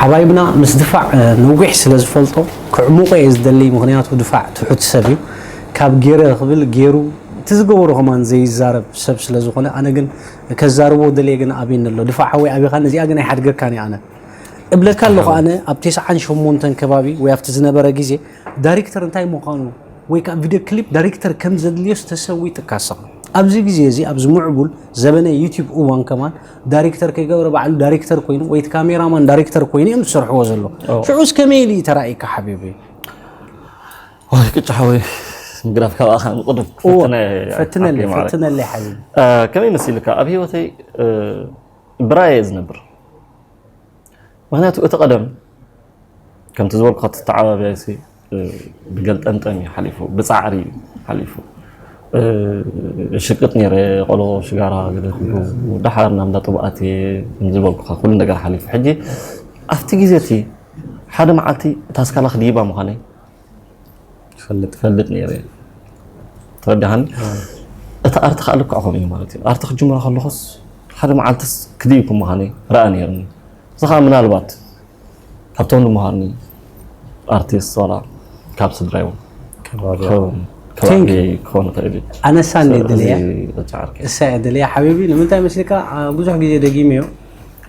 ሓባይብና ምስ ድፋዕ ነዊሕ ስለ ዝፈልጦ ክዕሙቆ እየ ዝደሊ። ምክንያቱ ድፋዕ ትሑት ሰብ እዩ። ካብ ገይረ ክብል ገይሩ እቲ ዝገበሮ ከማን ዘይዛረብ ሰብ ስለ ዝኾነ ኣነ ግን ከዛርቦ ደልየ። ግን ኣበይ ኣሎ ድፋዕ ሓወይ? ኣበይካ? ነዚኣ ግን ኣይሓድገካን እየ ኣነ እብለካ ኣለኹ። ኣነ ኣብ ተስዓን ሸሞንተን ከባቢ ወይ ኣብቲ ዝነበረ ግዜ ዳይሬክተር እንታይ ምዃኑ ወይ ከዓ ቪድዮ ክሊፕ ዳይሬክተር ከም ዘድልዮስ ተሰዊጥካ ኣስኻ። ኣብዚ ግዜ እዚ ኣብዚ ምዕቡል ዘበነ ዩቲዩብ እዋን ከማን ዳይሬክተር ከይገብረ ባዕሉ ዳይሬክተር ኮይኑ ወይ እቲ ካሜራማን ዳይሬክተር ኮይኑ እዮም ዝሰርሕዎ ዘሎ። ሽዑስ ከመይ ኢሉ እዩ ተራእይካ ሓቢቢ? ወይ ቅጫ ሓወይ፣ ግራፍ ካብ ኣኻ ንቅድም እዎ፣ ፈትነለይ ፈትነለይ ሓቢቢ። ከመይ መሲልካ ኣብ ህይወተይ ብራየ ዝነብር ምክንያቱ እቲ ቀደም ከምቲ ዝበልኩ ተተዓባቢያይሲ ብገልጠምጠም እዩ ሓሊፉ፣ ብፃዕሪ እዩ ሓሊፉ። ሽቅጥ ነይረ፣ ቆሎ ሽጋራ ገለ ኩሉ ደሓር ናብ እንዳ ጥቡኣት እየ ዝበልኩካ ኩሉ ነገር ሓሊፉ። ሕጂ ኣብቲ ግዜ እቲ ሓደ መዓልቲ እታ ስካላ ክድይባ ምዃነይ ፈልጥ ፈልጥ ነይረ። ተረዳሃኒ? እቲ ኣርቲ ከዓ ልክዕ ከምኡ እዩ ማለት እዩ። ኣርቲ ክጅምሮ ከለኹስ ሓደ መዓልትስ ክድይብ ምዃነይ ረኣ ነይርኒ። እዚ ከዓ ምናልባት ካብቶም ዝመሃርኒ ኣርቲስት ዋላ ካብ ስድራይ እውን ክኸውን ይኽእል እዩ። ኣነሳ እንደ ድልያ እሳ እያ ድልያ ሓቢቢ ንምንታይ መስልካ? ብዙሕ ግዜ ደጊመዮ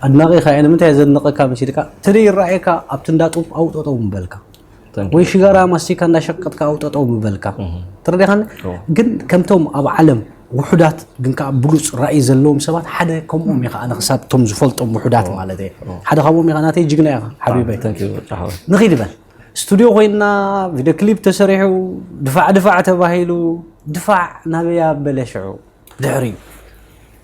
ኣድናቂኻ እየ። ንምንታይ ዘድንቀካ መስልካ? ትደይ ይረኣየካ ኣብቲ እንዳ ጡብ ኣውጠጠው ምበልካ ወይ ሽጋራ ማስቲካ እንዳሸቀጥካ ኣውጠጠው ምበልካ። ተረዲኻኒ? ግን ከምቶም ኣብ ዓለም ውሑዳት ግን ከዓ ብሉፅ ራእይ ዘለዎም ሰባት ሓደ ከምኦም ኢኻ። ኣነ ክሳብ እቶም ዝፈልጦም ውሑዳት ማለት እየ ሓደ ካብኦም ኢኻ። ናተይ ጅግና ኢኻ ሓቢበይ። ንኺድ በል ስቱድዮ ኮይንና ቪድዮ ክሊፕ ተሰሪሑ ድፋዕ ድፋዕ ተባሂሉ ድፋዕ ናበይ ኣበለ ሽዑ ድሕሪ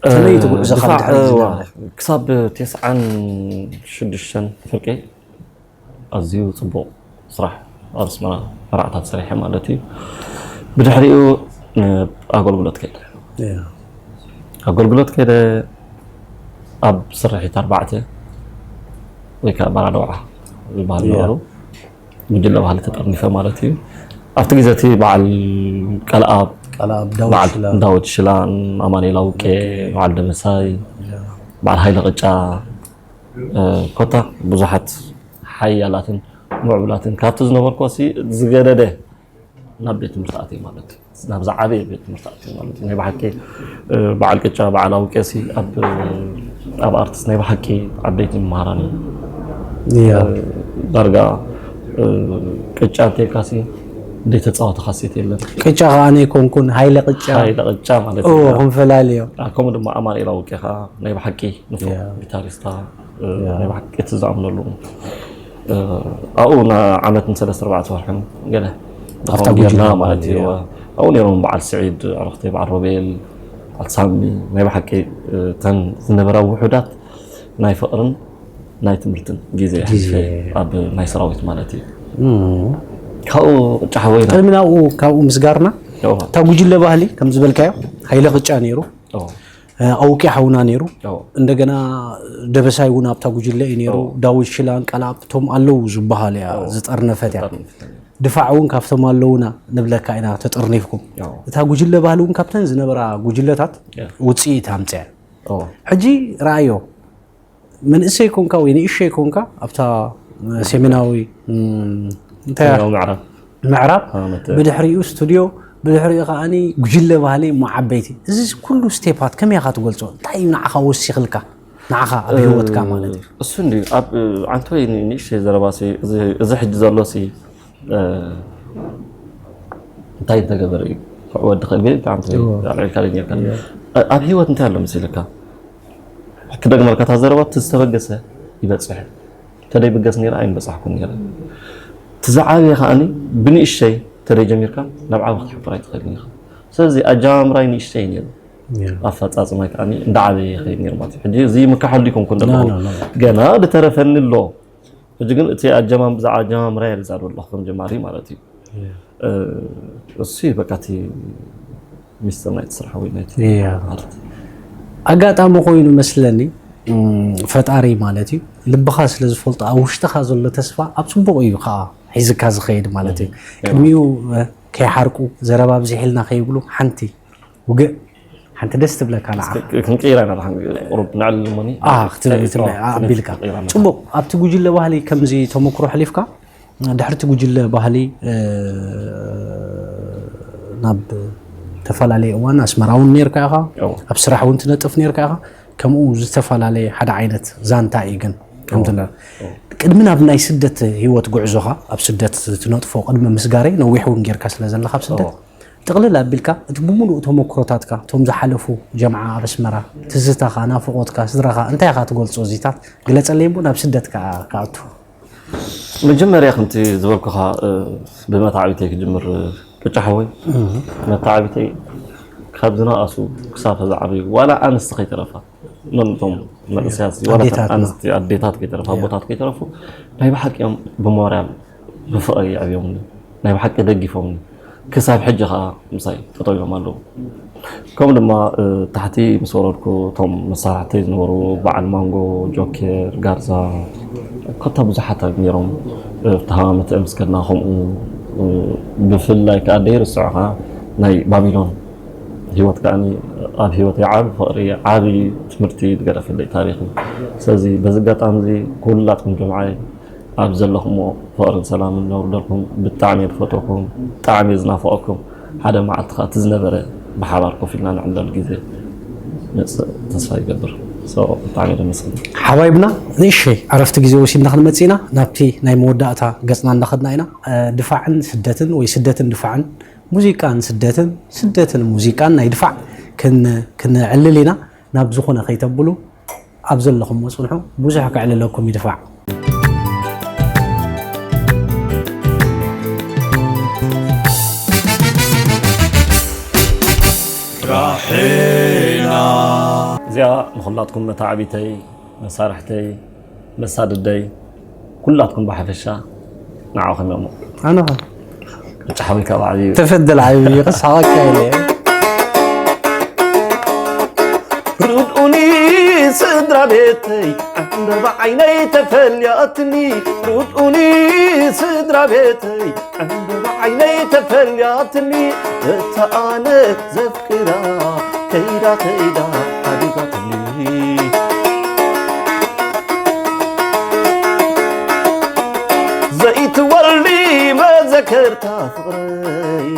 ከመይ ትጉዕዞ ካብ ድሕሪ ዝነበረ? ክሳብ ተስዓን ሽዱሽተን ፍርቂ ኣዝዩ ፅቡቕ ስራሕ ኣብ ኣስመራ መርዓታት ሰሪሐ ማለት እዩ። ብድሕሪኡ ኣገልግሎት ከይደ ኣገልግሎት ከይደ ኣብ ስርሒት ኣርባዕተ ወይ ከዓ ባራደውዓ ዝበሃል ነበሩ ጉጅለ ባህሊ ተጠርኒፈ ማለት እዩ። ኣብቲ ግዜ እቲ በዓል ቀልኣብ ዳዊት ሽላን ኣማኔላ ውቄ በዓል ደመሳይ በዓል ሃይለ ቅጫ ኮታ ብዙሓት ሓያላትን ምዕቡላትን ካብቲ ዝነበርኩ ሲ ዝገደደ ናብ ቤት ትምህርቲ ኣትየ ማለት እዩ። ናብ ዝዓበየ ቤት ትምህርቲ ኣትየ ማለት እዩ። ናይ ብሓቂ በዓል ቅጫ በዓል ኣውቄ ሲ ኣብ ኣርትስ ናይ ብሓቂ ዓበይቲ መምሃራን እዮም። ዳርጋ ቅጫ እንተይልካ ሲ ዘይተፃወተ ካሴት የለን። ቅጫ ከዓ ነይኮንኩን ሃይለ ቅጫ ሃይለ ቅጫ ማለት እዩ። ክንፈላልዮ። ከምኡ ድማ ኣማኑኤል ኣውቄ ከዓ ናይ ብሓቂ ንፉዕ ጊታሪስታ ናይ ብሓቂ እቲ ዝኣምነሉ ኣብኡ ንዓመትን ሰለስተ ኣርባዕተ ወርሕን ገለ ኣብታ ጉጅለ ማለት እዩ። ኣብኡ ነይሮም በዓል ስዒድ ኣረክተይ በዓል ሮቤል በዓል ሳሚ ናይ ብሓቂ እተን ዝነበራ ውሑዳት ናይ ፍቅርን ናይ ትምህርትን ግዜ ኣብ ናይ ሰራዊት ማለት እዩ። ካብኡ ጫሓወይ ቅድሚ ናብኡ ካብኡ ምስጋርና እታ ጉጅለ ባህሊ ከም ዝበልካዮ ሃይለ ቅጫ ነይሩ። ኣውቂ ሓውና ነይሩ። እንደገና ደበሳይ እውን ኣብታ ጉጅለ እዩ ነይሩ። ዳዊት ሽላን ቀላብ እቶም ኣለዉ ዝበሃል እያ ዝጠርነፈት እያ። ድፋዕ እውን ካብቶም ኣለዉና ንብለካ ኢና ተጠርኒፍኩም። እታ ጉጅለ ባህሊ እውን ካብተን ዝነበራ ጉጅለታት ውፅኢት ኣምፅአ። ሕጂ ረኣዮ መንእሰይ ኮንካ ወይ ንእሸይ ኮንካ ኣብታ ሰሜናዊ እንታይ ምዕራብ ብድሕሪኡ ስቱድዮ ብድሕሪኡ ከዓኒ ጉጅለ ባህሊ እሞ ዓበይቲ እዚ ኩሉ ስቴፓት ከመይ ኢኻ ትገልፆ? እንታይ እዩ ንዓኻ ወሲኽልካ ንዓኻ ኣብ ህይወትካ ማለት እዩ? እሱ እንዲ ኣብ ዓንተወይ ንእሽተይ ዘረባሲ እዚ ሕጂ ዘሎሲ እንታይ እንተገበረ እዩ ክዕወት ድኽእል ቢል ኢልካ ዓንተወይ ኣልዒልካ ዶ ጌርካ ኣብ ህይወት እንታይ ኣሎ መሲልካ? ክደግመልካ እታ ዘረባ እቲ ዝተበገሰ ይበፅሕ ተደይ ብገስ ነይረ ኣይምበፃሕኩን ነይረ እቲ ዝዓበየ ከዓኒ ብንእሽተይ ተደይ ጀሚርካ ናብ ዓቢ ክትሕፍር ኣይትኽእልን ኢኻ ስለዚ ኣጀማምራይ ንእሽተይ ነይሩ ኣፈፃፅማይ ከዓኒ እንዳዓበየ ይኸይድ ነይሩ ማለት እዩ ሕጂ እዚ ምካሓሉ ይኮንኩ ዘለኹ ገና ዝተረፈኒ ኣሎ ሕጂ ግን እቲ ኣጀማም ብዛዕባ ኣጀማምራይ ርዛዶ ኣለኹ ከም ጀማሪ ማለት እዩ እሱ በቃ እቲ ሚስጥር ናይቲ ስራሕ ወይ ናይቲ ማለት ኣጋጣሚ ኮይኑ መስለኒ ፈጣሪ ማለት እዩ ልብኻ ስለ ዝፈልጦ ኣብ ውሽጥኻ ዘሎ ተስፋ ኣብ ፅቡቕ እዩ ከዓ ሒዝካ ዝኸይድ ማለት እዩ ቅድሚኡ ከይሓርቁ ዘረባ ኣብዚሒልና ከይብሉ ሓንቲ ውግእ ሓንቲ ደስ ትብለካ ንዓ ክንቅይራ ኢና። ቁሩብ ንዕልል እሞኒ ክትብል ኣቢልካ። ፅቡቕ። ኣብቲ ጉጅለ ባህሊ ከምዚ ተመክሮ ኣሕሊፍካ፣ ድሕርቲ ጉጅለ ባህሊ ናብ ተፈላለየ እዋን ኣስመራ እውን ነርካ ኢኻ፣ ኣብ ስራሕ እውን ትነጥፍ ነርካ ኢኻ። ከምኡ ዝተፈላለየ ሓደ ዓይነት ዛንታ እዩ ግን ከምትለ ቅድሚ ናብ ናይ ስደት ህይወት ጉዕዞኻ ኣብ ስደት ትነጥፎ ቅድሚ ምስጋረይ ነዊሕ እውን ጌርካ ስለ ዘለካ ኣብ ስደት ጥቕልል ኣቢልካ እቲ ብምሉእ ተመክሮታትካ እቶም ዝሓለፉ ጀምዓ ኣብ ኣስመራ ትዝታኻ ናፍቖትካ ስድራኻ እንታይ ኢኻ ትገልጾ እዚታት ግለጸለይ እሞ ናብ ስደት ከዓ ክኣቱ መጀመርያ ከምቲ ዝበልኩኻ ብመታዕቢተይ ክጅምር ቅጫ ሓወይ መታዕቢተይ ካብ ዝነኣሱ ክሳብ ዝዓበዩ ዋላ ኣንስቲ ከይተረፋ ነቶም መንእሰያት ዋላ ኣንስቲ ኣዴታት ከይተረፋ ኣቦታት ከይተረፉ ናይ ብሓቂ እዮም ብሞራል ብፍቕሪ የዕብዮምኒ ናይ ብሓቂ ደጊፎምኒ ክሳብ ሕጂ ከዓ ምሳይ ጠጠው ኢሎም ኣለዉ ከምኡ ድማ ታሕቲ ምስ ወረድኩ እቶም መሳርሕተይ ዝነበሩ በዓል ማንጎ፣ ጆኬር፣ ጋርዛ ኮታ ብዙሓት ነይሮም። ተሃማመተ ምስ ከድና ከምኡ ብፍላይ ከዓ ደይርስዖ ከዓ ናይ ባቢሎን ህይወት ከዓ ኣብ ህይወተይ ዓቢ ፍቕሪ ዓቢ ትምህርቲ ዝገደፈለይ ታሪኽ እዩ። ስለዚ በዚ ኣጋጣሚ እዚ ኩላትኩም ጀምዓይ ኣብ ዘለኹሞ ፍቕርን ሰላምን ነውርደልኩም። ብጣዕሚ እየ ዝፈትወኩም፣ ብጣዕሚ እየ ዝናፍቐኩም። ሓደ መዓልቲ ከዓ እቲ ዝነበረ ብሓባር ኮፍ ኢልና ንዕለል ግዜ መፅእ ተስፋ ይገብር። ብጣዕሚ እየ ደመስግን። ሓባይብና ንእሸይ ዕረፍቲ ግዜ ወሲድና ክንመፅእ ኢና። ናብቲ ናይ መወዳእታ ገፅና እንዳኸድና ኢና። ድፋዕን ስደትን ወይ ስደትን ድፋዕን፣ ሙዚቃን ስደትን፣ ስደትን ሙዚቃን ናይ ድፋዕ ክንዕልል ኢና። ናብ ዝኾነ ከይተብሉ ኣብ ዘለኹሞ ጽንሑ፣ ብዙሕ ከዕልለኩም ይድፋዕ። እዚኣ ንኹላትኩም መታዕቢተይ፣ መሳርሕተይ፣ መሳድደይ፣ ኩላትኩም ብሓፈሻ ንዓኹም እዮም። ኣነ ኸ ቅጫ ሓዊካ ባዕሊ እዩ። ተፈደል ዓብዩ ክሳቐካ ኢለ። ርድኡኒ ስድራ ቤተይ ዕንበባ ዓይነይ ተፈልያትኒ። ርድኡኒ ስድራ ቤተይ ዕንበባ ዓይነይ ተፈልያትኒ። እታ ኣነ ዘፍቅራ ከይዳ ከይዳ ሓዲጋትኒ። ዘይትወልዲ መዘከርታ ፍቕረይ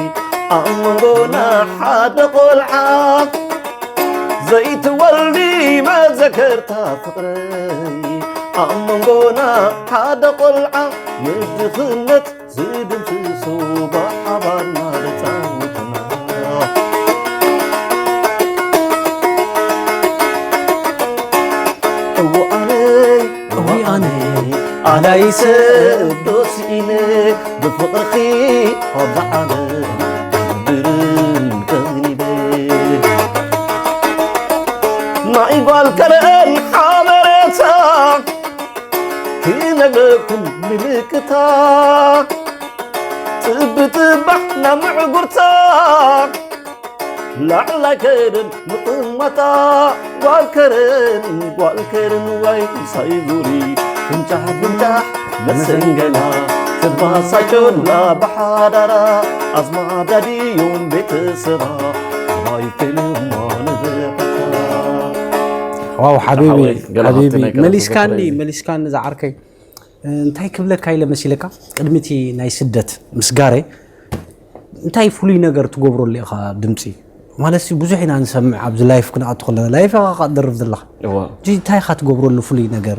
ኣብ መንጎና ሓደ ቆልዓ። ዘይትወልዲ መዘከርታ ፍቕረይ ኣብ መንጎና ሓደ ቆልዓ። ንድኽነት ዝድምስሶ ብሓባርና ተጻወትና። እወ ኣነይ እወ ኣነይ ኣላይ ሰብ ዶ ስኢነ ብፍቕርኺ ኣብዛ ዓለም ክነብርን ቀኒበ። ናይ ጓል ከረን ሓበሬታ ክነግረኩም ምልክታ። ጽብጥባሕ ናብ ምዕጉርታ ላዕላይ ከረን ምቕማታ። ጓል ከረን ጓል ከረን ዋይ ሳይ ዙሪ ፍንጫሕ ፍንጫሕ መሰንገላ። ትባሳይ ጮላ ብሓዳራ ኣዝማዳ ድዮም ቤተሰባ። ኣባይ ፈልማ ንብዕታ። ዋው ሓቢቢ ሓወይ፣ ገለ ሓቢቢ ሃብቲ ናይ ቀደም መሊስካኒ ትዝክረኒ። መሊስካኒ ዝዓርከይ። እንታይ ክብለካ ኢለ መሲለካ ቅድሚ እቲ ናይ ስደት ምስጋረ እንታይ ፍሉይ ነገር ትገብረሉ ኢኻ ድምፂ ማለት ብዙሕ ኢና ንሰምዕ ኣብዚ ላይፍ ክንኣቱ ከለና ላይፍ ኢኻ ከኣ ትደርፍ ዘለኻ እዋ። ሕጂ እንታይ ኢኻ ትገብረሉ ፍሉይ ነገር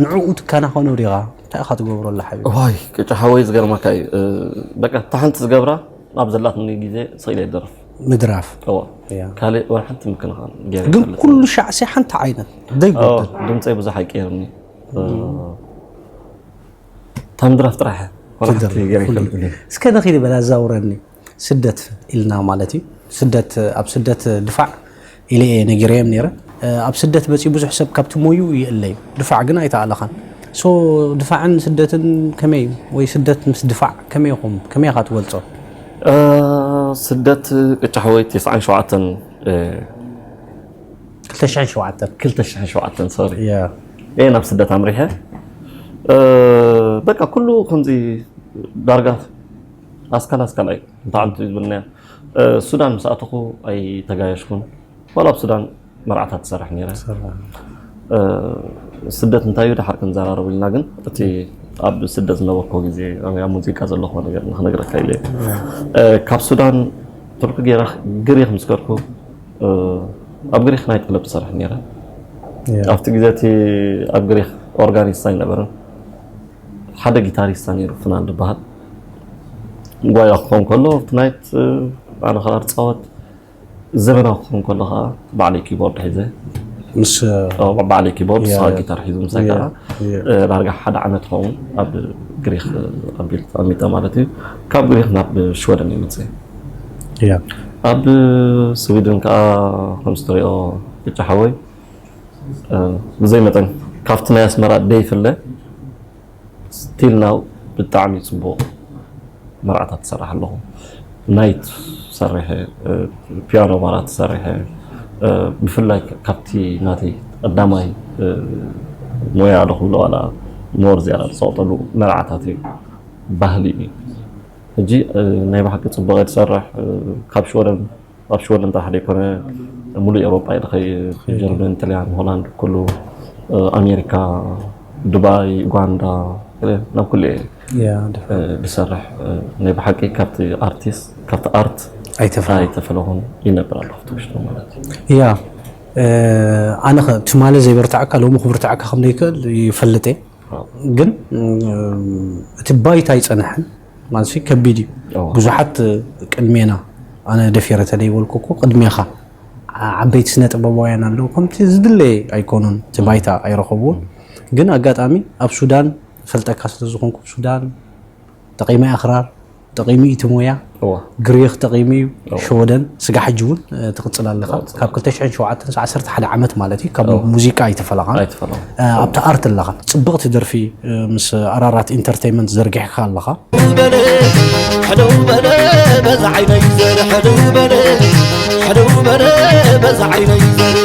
ንዕኡ ትከናኸኖ ዲኻ እንታይ ኢኻ ትገብረሉ ሓቢቢ ዋይ ቅጫ ሓወይ ዝገርመካ እዩ እ፣ በቃ እታ ሓንቲ ዝገብራ ኣብ ዘላትኒ ግዜ ስኢለ ይደርፍ ምድራፍ እዋ እያ። ካልእ ወላ ሓንቲ ምክንኻን ገይረ ግን ኣይፈልጥን። ኩሉ ሻዕሲ ሓንቲ ዓይነት ዘይጎድል ድምፀይ ብዙሕ ኣይቀየርኒ ታምድራፍ ጥራሕ እስከ ነኺድ በላ ኣዛውረኒ ስደት ኢልና ማለት እዩ ስደት ኣብ ስደት ድፋዕ ኢለ እየ ነጊረዮም ነይረ ኣብ ስደት መፅኡ ብዙሕ ሰብ ካብቲ ሞዩ ይእለ እዩ ድፋዕ ግን ኣይተኣለኻን ሶ ድፋዕን ስደትን ከመይ እዩ ወይ ስደት ምስ ድፋዕ ከመይ ኢኹም ከመይ ኢኻ ትገልፆ ስደት ቅጫ ሕወይ ተስዓን ሸውዓተን ክልተ ሽሕን ሸውዓተን ክልተ ሽሕን ሸውዓተን ሶሪ እየ ናብ ስደት ኣምሪሐ በቃ ኩሉ ከምዚ ዳርጋ ኣስካል ኣስካል ኣይ እንታይ ዓንቱ ዝብልና ሱዳን ምስ ኣተኹ ኣይተጋየሽኩን ዋላ ኣብ ሱዳን መርዓታት ትሰርሕ ነይረ። ስደት እንታይ እዩ ድሓር ክንዘራረብ ኢልና፣ ግን እቲ ኣብ ስደት ዝነበርኮ ግዜ ኣብ ሙዚቃ ዘለኹ ነገር ንክነግረካ ኢለ። ካብ ሱዳን ቱርኪ ገይረ ግሪክ ምስ ከድኩ ኣብ ግሪክ ናይ ጥለብ ትሰርሕ ነይረ። ኣብቲ ግዜ እቲ ኣብ ግሪክ ኦርጋኒስት ኣይነበረን። ሓደ ጊታሪስታ ነይሩ፣ ፍናን ዝበሃል። ጓያ ክኸውን ከሎ ኣብቲ ናይት ኣነ ከዓ ርፃወት፣ ዘመናዊ ክኸውን ከሎ ከዓ ባዕለይ ኪቦርድ ሒዘ። ምስ ባዕለይ ኪቦርድ፣ ንስኻ ጊታር ሒዙ ምሳይ ከዓ ዳርጋ ሓደ ዓመት ኸውን ኣብ ግሪክ ኣቢል ተቐሚጠ ማለት እዩ። ካብ ግሪክ ናብ ሽወደን ይመፅእ። ኣብ ስዊድን ከዓ ከምዝትሪኦ ብጫ ሓወይ ብዘይ መጠን ካብቲ ናይ ኣስመራ ደይፍለ ስቲል ናው ብጣዕሚ ፅቡቕ መርዓታት ትሰርሕ ኣለኹ። ናይት ሰሪሐ፣ ፒያኖ ባራት ሰሪሐ፣ ብፍላይ ካብቲ ናተይ ቀዳማይ ሞያ ኣለኹ ብሎ ዋላ ሞር ዝያዳ ዝፀቕጠሉ መርዓታት እዩ፣ ባህሊ እዩ። ሕጂ ናይ ብሓቂ ፅቡቕ እየ ዝሰርሕ። ካብ ሽወደን ኣብ ሽወደን ጥራሕ ዘይኮነ ሙሉእ ኤውሮጳ እየ ዝኸይድ፣ ጀርመን፣ ጥልያን፣ ሆላንድ፣ ኩሉ ኣሜሪካ፣ ዱባይ፣ ኡጋንዳ፣ ናብ ኩሉ እየ ዝሰርሕ። ናይ ብሓቂ ካብቲ ኣርቲስት ካብቲ ኣርት ኣይተፈለኹን ይነብር ኣለኹ ኣብቲ ውሽጢ ማለት እዩ። ያ ኣነ ትማሊ ዘይበርትዓካ ሎሚ ክብርትዓካ ከም ዘይክእል ይፈልጥ እየ። ግን እቲ ባይታ ኣይፀንሐን ማለት ከቢድ እዩ። ብዙሓት ቅድሜና ኣነ ደፊረ ተደይበልኩ እኮ ቅድሜኻ ዓበይቲ ስነ ጥበባውያን ኣለዉ ከምቲ ዝድለየ ኣይኮኑን እቲ ባይታ ኣይረኸብዎን። ግን ኣጋጣሚ ኣብ ሱዳን ፈልጠካ ስለ ዝኾንኩ ሱዳን ጠቒመ ኣኽራር ጠቒሙ እዩ እቲ ሞያ። ግሪኽ ጠቒሙ እዩ። ሽወደን ስጋ ሕጂ እውን ትቕፅል ኣለኻ። ካብ ክልተ ሽሕን ሸውዓተን ዓሰርተ ሓደ ዓመት ማለት እዩ ካብ ሙዚቃ ኣይተፈለኻን። ኣብቲ ኣርት ኣለኻ። ፅብቕቲ ደርፊ ምስ ኣራራት ኢንተርቴይመንት ዘርጊሕካ ኣለኻ። ሕደው በለ በዛ ዓይነይ ዘር ሕደው በለ ሕደው በለ በዛ ዓይነይ ዘር።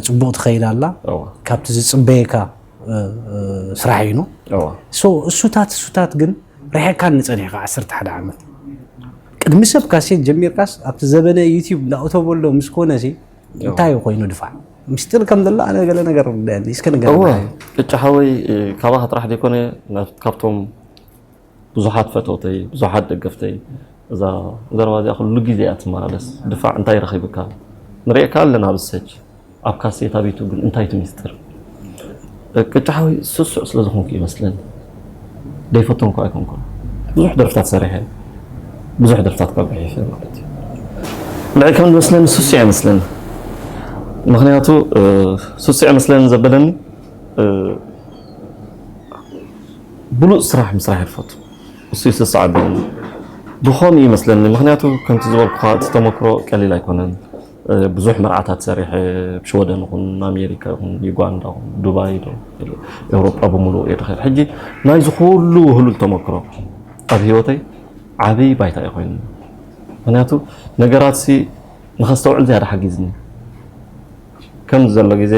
ፅቡቕ ትኸይድ ኣላ። ካብቲ ዝፅበየካ ስራሕ እዩ። እሱታት እሱታት ግን ርሒቕካኒ ጸኒሕካ ዓሰርተ ሓደ ዓመት። ቅድሚ ሰብ ካሴት ጀሚርካስ ኣብቲ ዘበነ ዩቲዩብ እንዳእተወ ኣሎ ምስ ኮነ ሲ እንታይ ኮይኑ ድፋዕ? ምስጢር ከም ዘሎ ኣነ ገለ ነገር ርድኣኒ እስከ ንገረና። እወ ቅጫ ሓወይ ካባኻ ጥራሕ ዘይኮነ ካብቶም ብዙሓት ፈተውተይ ብዙሓት ደገፍተይ እዛ ዘረባ እዚኣ ኩሉ ግዜ እያ ትመላለስ። ድፋዕ እንታይ ረኺብካ ንርእየካ ኣለና ኣብ ሰጅ ኣብ ካሴት ኣብ ዩቱብ ግን እንታይ እቲ ሚስጥር? ቅጫ ሓወይ ስሱዕ ስለ ዝኾንኩ ይመስለኒ። ደይፈቶም እኳ ኣይኮንኩን። ብዙሕ ደርፍታት ሰሪሐ ብዙሕ ደርፍታት ካብ ብሒፈ ማለት እዩ። ንዕከም ዝመስለኒ ስሱዕ ይመስለኒ። ምክንያቱ ስሱዕ ይመስለኒ ዘበለኒ ብሉፅ ስራሕ ምስራሕ ይፈቱ። እሱ ይስስዓሉ ብኾም ይመስለኒ ምክንያቱ ከምቲ ዝበልኩኻ እቲ ተመክሮ ቀሊል ኣይኮነን። ብዙሕ መርዓታት ሰሪሐ ብሽወደን ይኹን ኣሜሪካ ይኹን ዩጋንዳ ይኹን ዱባይ ዶ ኤውሮጳ ብምሉእ እየ ድኸድ ሕጂ ናይዚ ኩሉ ውህሉል ተመክሮ ኣብ ህይወተይ ዓብዪ ባይታ እዩ ኮይኑ ምክንያቱ ነገራት ሲ ንኸስተውዕል ዝያዳ ሓጊዝኒ ከም ዘሎ ግዜ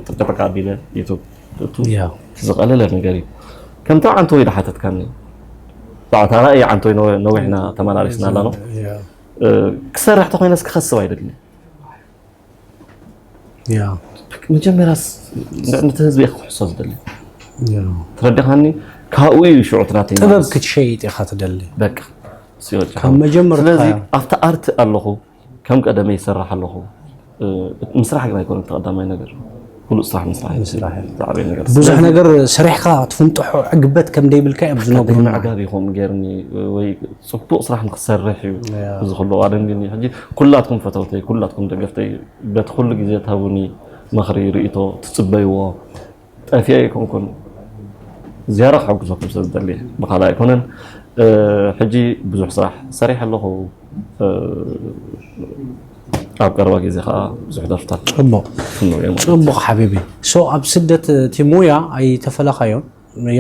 ጥቅጥቅ ኣቢለ ዩቱብ ዝቐለለ ነገር እዩ። ከምቲ ዓንተወይ ዝሓተትካኒ ዛዕታ ራእይ ዓንተወይ ነዊሕና ተመላሊስና ኣለና። ክሰርሕ ተኮይነስ ክኸስብ ኣይደልን። መጀመርያስ ነቲ ህዝቢ ክሕሶ ዝደሊ ተረዲኻኒ። ካብኡ እዩ ሽዑ ትናተይ ጥበብ ክትሸይጥ ኢኻ ትደሊ። በቃ ካብ መጀመርታ ስለዚ ኣብቲ ኣርት ኣለኹ ከም ቀደመ ይሰርሕ ኣለኹ። ምስራሕ ግን ኣይኮነን ተቐዳማይ ነገር። ብሉፅ ስራሕ ምስራሕ እዩ ምስራሕ እዩ። ዝዓበየ ነገር። ብዙሕ ስለዚ ነገር ሰሪሕካ ትፍንጥሖ ዕግበት ከም ደይብልካ እዮም ዝነግሩና። ምዕጋብ ይኹም ገይርኒ ወይ ፅቡቕ ስራሕ ንክሰርሕ እዩ። ያ። እዚ ኩሉ ኣደንግኒ ሕጂ ኩላትኩም ፈተውተይ ኩላትኩም ደገፍተይ በቲ ኩሉ ግዜ ትሃቡኒ ምኽሪ ርእይቶ ትፅበይዎ ጠፊአ ኣይኮንኩን ዝያዳ ክሕግዘኩም ስለ ዝደሊ ብካልእ ኣይኮነን። ሕጂ ብዙሕ ስራሕ ሰሪሐ ኣለኹ። ኣብ ቀረባ ግዜ ከዓ ብዙሕ ደርፍታት ጽቡቕ። ጽቡቕ ሓቢቢ። So ኣብ ስደት እቲ ሞያ ኣይተፈለኻዮን።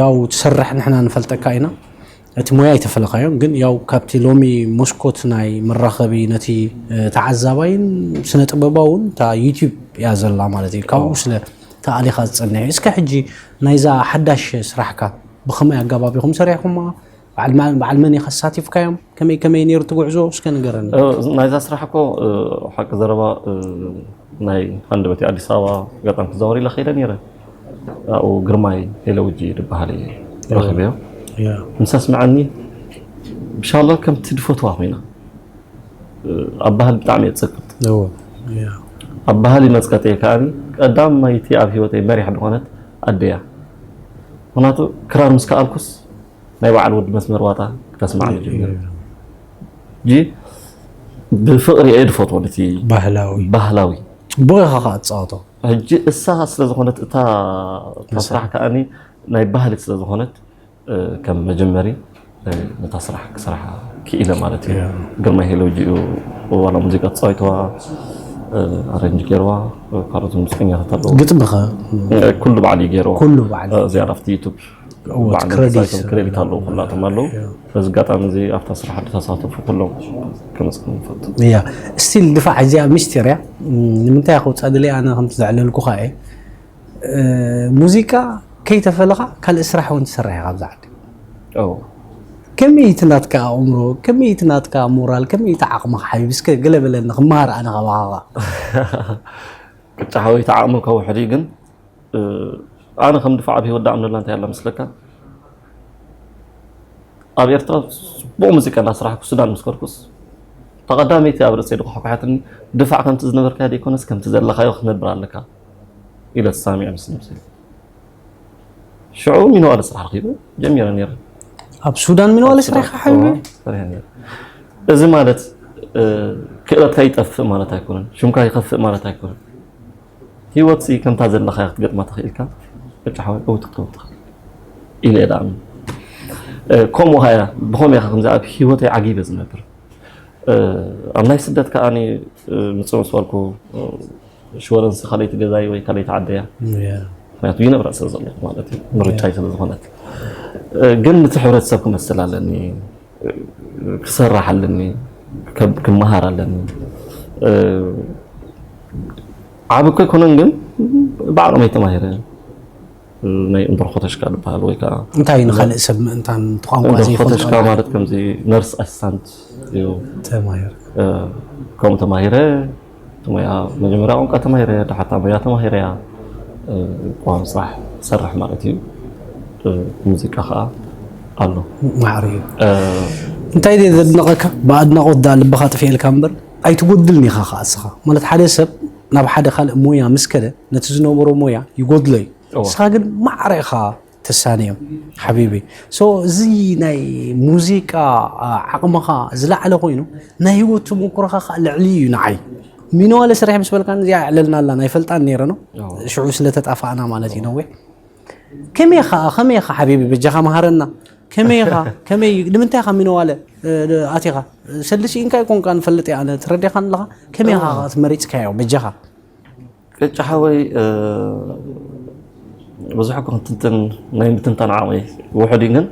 ያው ትሰርሕ ንሕና ንፈልጠካ ኢና። እቲ ሞያ ኣይተፈለኻዮን ግን ያው ካብቲ ሎሚ መስኮት ናይ መራኸቢ ነቲ ተዓዛባይን ስነ ጥበባውን እታ ዩቲዩብ እያ ዘላ ማለት እዩ። ካብኡ ስለ ተኣሊኻ ዝጸንሕ እዩ። እስከ ሕጂ ናይዛ ሓዳሽ ስራሕካ ብኸመይ ኣገባብ ኢኹም ሰሪሕኩማ? በዓል መን ኢኻ ኣሳቲፍካዮም? ከመይ ከመይ ነይሩ እቲ ጉዕዞ? እስከ ንገረኒ። ናይዛ ስራሕ እኮ ሓቂ ዘረባ ናይ ሃንደበት ኣዲስ ኣበባ ገጣም ክዛወር ኢለ ከይደ ነይረ። ኣብኡ ግርማይ ሄለውጂ ዝበሃል እየ ረኺበዮ። ምስ ኣስምዓኒ ብሻላ ከምቲ ድፈትዋ ኮይና ኣባህል ብጣዕሚ እየ ዝጸቅጥ። ኣባህል ይመጽቀጥ እየ ከኣኒ ቀዳማይቲ ኣብ ህይወተይ መሪሕ ዝኾነት ኣደያ። ምክንያቱ ክራር ምስ ከኣልኩስ ናይ በዓል ወዲ መስመር ዋጣ ክተስማዕኒ ጀሚሩ። ሕጂ ብፍቕሪ እየ ድፈትዎ ነቲ ባህላዊ። ባህላዊ። ጽቡቕ ኢኻ ከኣ ትጻወቶ። ሕጂ እሳ ስለ ዝኾነት እታ እታ ስራሕ ከኣኒ ናይ ባህሊ ስለ ዝኾነት ከም መጀመሪ ነታ ስራሕ ክሰርሓ ክኢለ ማለት እዩ። ግርማይ ሄለውጂ እዩ ዋላ ሙዚቃ ተፃዊትዋ፣ ኣረንጅ ገይርዋ፣ ካልኦት ሙዚቀኛታት ኣለዉ። ግጥሚ ከ? ኩሉ ባዕሉ እዩ ገይርዎ። ኩሉ ባዕሉ። እዚኣ ኣብቲ ዩቱብ እዎ፣ ባዕሉ ክሬዲት ተፃዊቶም ክሬዲት ኣለዉ፣ ኩላቶም ኣለዉ። በዚ ኣጋጣሚ እዚ ኣብታ ስራሕ ዝተሳተፉ ኩሎም ከመስግን ንፈቱ። እያ። ስቲል ድፋዕ እዚኣ ሚስጢር እያ። ንምንታይ ክውፃ ድልየ ኣነ ከምቲ ዘዕለልኩኻ እየ። ሙዚቃ ከይተፈለኻ ካልእ ስራሕ እውን ትሰርሕ ኢኻ ኣብዚ ዓዲ። ከመይ እቲ ናትካ ኣእምሮ፣ ከመይ እቲ ናትካ ሞራል፣ ከመይ እቲ ዓቕምኻ ሓቢቢ? እስከ ገለ በለኒ ክመሃር ኣነ ካባኻ። ቅጫ ሓወይ፣ እቲ ዓቕሚ ከውሕድ እዩ፣ ግን ኣነ ከም ድፋዕ ኣብ ህይወት ዳኣምነላ እንታይ ኣላ መስለካ? ኣብ ኤርትራ ጽቡቕ ሙዚቃ እንዳስራሕኩ ሱዳን ምስ ከድኩስ፣ እታ ቀዳመይቲ ኣብ ርእሰይ ድኳሕኳሓትኒ፣ ድፋዕ ከምቲ ዝነበርካዮ ዘይኮነስ ከምቲ ዘለኻዮ ክትነብር ኣለካ ኢለ ተሳሚዐ ምስ ነብሰይ። ሽዑ ሚነዋለ ስራሕ ረኺበ ጀሚረ ነይረ። ኣብ ሱዳን ሚነዋለ ስራሕ ኢኻ ሓቢበ? ሰሪሐ ነይረ። እዚ ማለት ክእለትካ ይጠፍእ ማለት ኣይኮነን፣ ሽምካ ይኸፍእ ማለት ኣይኮነን። ህይወት ከምታ ዘለኻያ ክትገጥማ ተኽኢልካ በቃ ሓወይ እውት ክትከውን ትኽእል ኢለ እየ ደኣምን። ከምኡ ኸያ ብኸምኡ ኢኻ ከምዚ ኣብ ህይወተይ ዓጊበ ዝነብር። ኣብ ናይ ስደት ከኣ ምፅእ ምስ በልኩ ሽወረንስ ካልኣይቲ ገዛይ ወይ ካልኣይቲ ዓደያ። ምክንያቱ ይነብራ ስለ ዘለኹ ማለት እዩ፣ ምርጫይ ስለ ዝኾነት። ግን ነቲ ሕብረተሰብ ክመስል ኣለኒ፣ ክሰርሕ ኣለኒ፣ ክመሃር ኣለኒ። ዓቢ እኮ ኣይኮነን ግን ብዓቕመይ ተማሂረ። ናይ እምበር ኾተሽካ ዝበሃል ወይ ከዓ እንታይ ንኻልእ ሰብ ምእንታን እቲ ቋንቋ እምበር ዘይፈልጦ ኾተሽካ ማለት ከምዚ ነርስ ኣሲስታንት እዩ። ተማሂረ። ከምኡ ተማሂረ። እቲ ሞያ መጀመርያ ቋንቋ ተማሂረ፣ ድሓታ ሞያ ተማሂረያ። ቋም ስራሕ ሰርሕ ማለት እዩ። ሙዚቃ ከዓ ኣሎ። ማዕረ እዩ። እንታይ ድየ ዘድንቐካ? ብኣድናቖት ደኣ ልብኻ ጥፊኤልካ እምበር ኣይትጎድልን ኢኻ ከዓ እስኻ። ማለት ሓደ ሰብ ናብ ሓደ ካልእ ሞያ ምስ ከደ ነቲ ዝነበሮ ሞያ ይጎድሎ እዩ። እዋ። ንስኻ ግን ማዕረ ኢኻ ተሳንዮ ሓቢቢ። So እዚ ናይ ሙዚቃ ዓቕምኻ ዝለዓለ ኮይኑ ናይ ህይወት ተመኩሮኻ ከዓ ልዕሊ እዩ ንዓይ። ሚነዋለ ስራሕ ምስ በልካኒ እዚኣ ኣዕለልናላ ናይ ፈልጣን ነይረ ነው። እዋ። ሽዑ ስለ ተጣፋእና ማለት እዩ ነዊሕ። ከመይ ኢኻ ከመይ ኢኻ ሓቢቢ በጃኻ መሃረና። ከመይ ኢኻ ከመይ ንምንታይ ኢኻ ሚነዋለ ኣቲኻ? ሰልሲ ኢንካ ይኮንካ ንፈልጥ እየ ኣነ ትረዴኻን ኣለኻ። ከመይ ኢኻ ትመሪጽካዮ በጃኻ? ቅጫ ሓወይ ብዙሕ እኮ ክትንትን ናይ ምትንታን ዓቕመይ ውሑድ እዩ ግን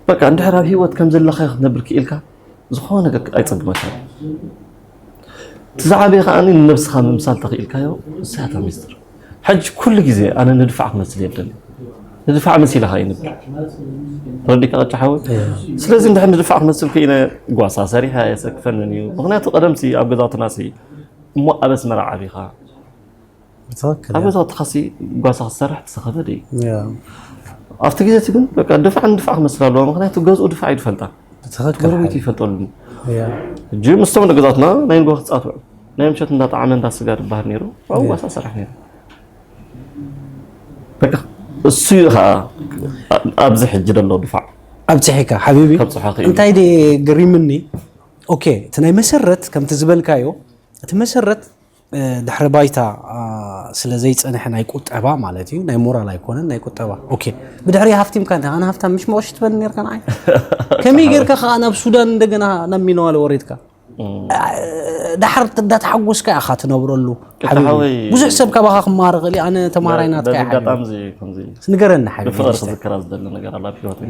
በቃ እንድሕር ኣብ ህይወት ከም ዘለኻዮ ክትነብር ክኢልካ ዝኾነ ነገር ኣይፀግመካ። እቲ ዝዓበየ ከዓ ንነብስኻ ምምሳል ተኽኢልካዮ እሳያታ ሚስጥር። ሕጂ ኩሉ ግዜ ኣነ ንድፋዕ ክመስል የብለኒ። ንድፋዕ መሲልኻ ይንብር ተረዲካ ቅጫ ሓወይ። ስለዚ እንድሕር ንድፋዕ ክመስል ክኢነ ጓሳ ሰሪሐ የሰክፈንን እዩ። ምክንያቱ ቀደምሲ ኣብ ገዛውትና ሲ እሞ ኣብ ኣስመራ ዓቢኻ ብትኽክል ኣብ ገዛውትኻሲ ጓሳ ክትሰርሕ ተሰኸበድ እዩ። ኣብቲ ግዜ እቲ ግን በቃ ድፋዕ ንድፋዕ ክመስል ኣለዎ። ምክንያቱ ገዝኡ ድፋዕ ይድፈልጣ ብትኽክል ጎረቤቱ ይፈልጠሉ። ሕጂ ምስቶም ደገዛትና ናይ ንጎ ክፃትዑ ናይ ምሸት እንዳጣዕመ እንዳ ስጋ ድባህር ነይሩ ኣብኡ ጓሳ ሰርሕ ነይሩ። በቃ እሱ እዩ ከዓ ኣብዚ ሕጂ ደሎ ድፋዕ ኣብፅሒካ ሓቢቢ። ከብፅሖ ክኢሉ። እንታይ ደ ገሪምኒ? ኦኬ፣ እቲ ናይ መሰረት ከምቲ ዝበልካዮ እቲ መሰረት ድሕሪ ባይታ ስለ ዘይፀንሐ ናይ ቁጠባ ማለት እዩ፣ ናይ ሞራል ኣይኮነን ናይ ቁጠባ። ኦኬ፣ ብድሕሪ ሃፍቲምካ እንታይ ኣነ ሃፍታም ምሽ መቐሽ ትበል ነርካ ንዓይ። ከመይ ጌርካ ከዓ ናብ ሱዳን እንደገና ናብ ሚነዋለ ወሪድካ? ዳሕር እንዳተሓጎስካ ኢኻ ትነብረሉ። ሓቢቢ፣ ብዙሕ ሰብ ካባኻ ክመሃር ይኽእል እዩ። ኣነ ተምሃራይ ናትካ እየ ሓቢቢ። ንገረኒ ሓቢቢ። ብፍቕሪ ክዝከራ ዝደሊ ነገር ኣላ ኣብ ህይወተይ።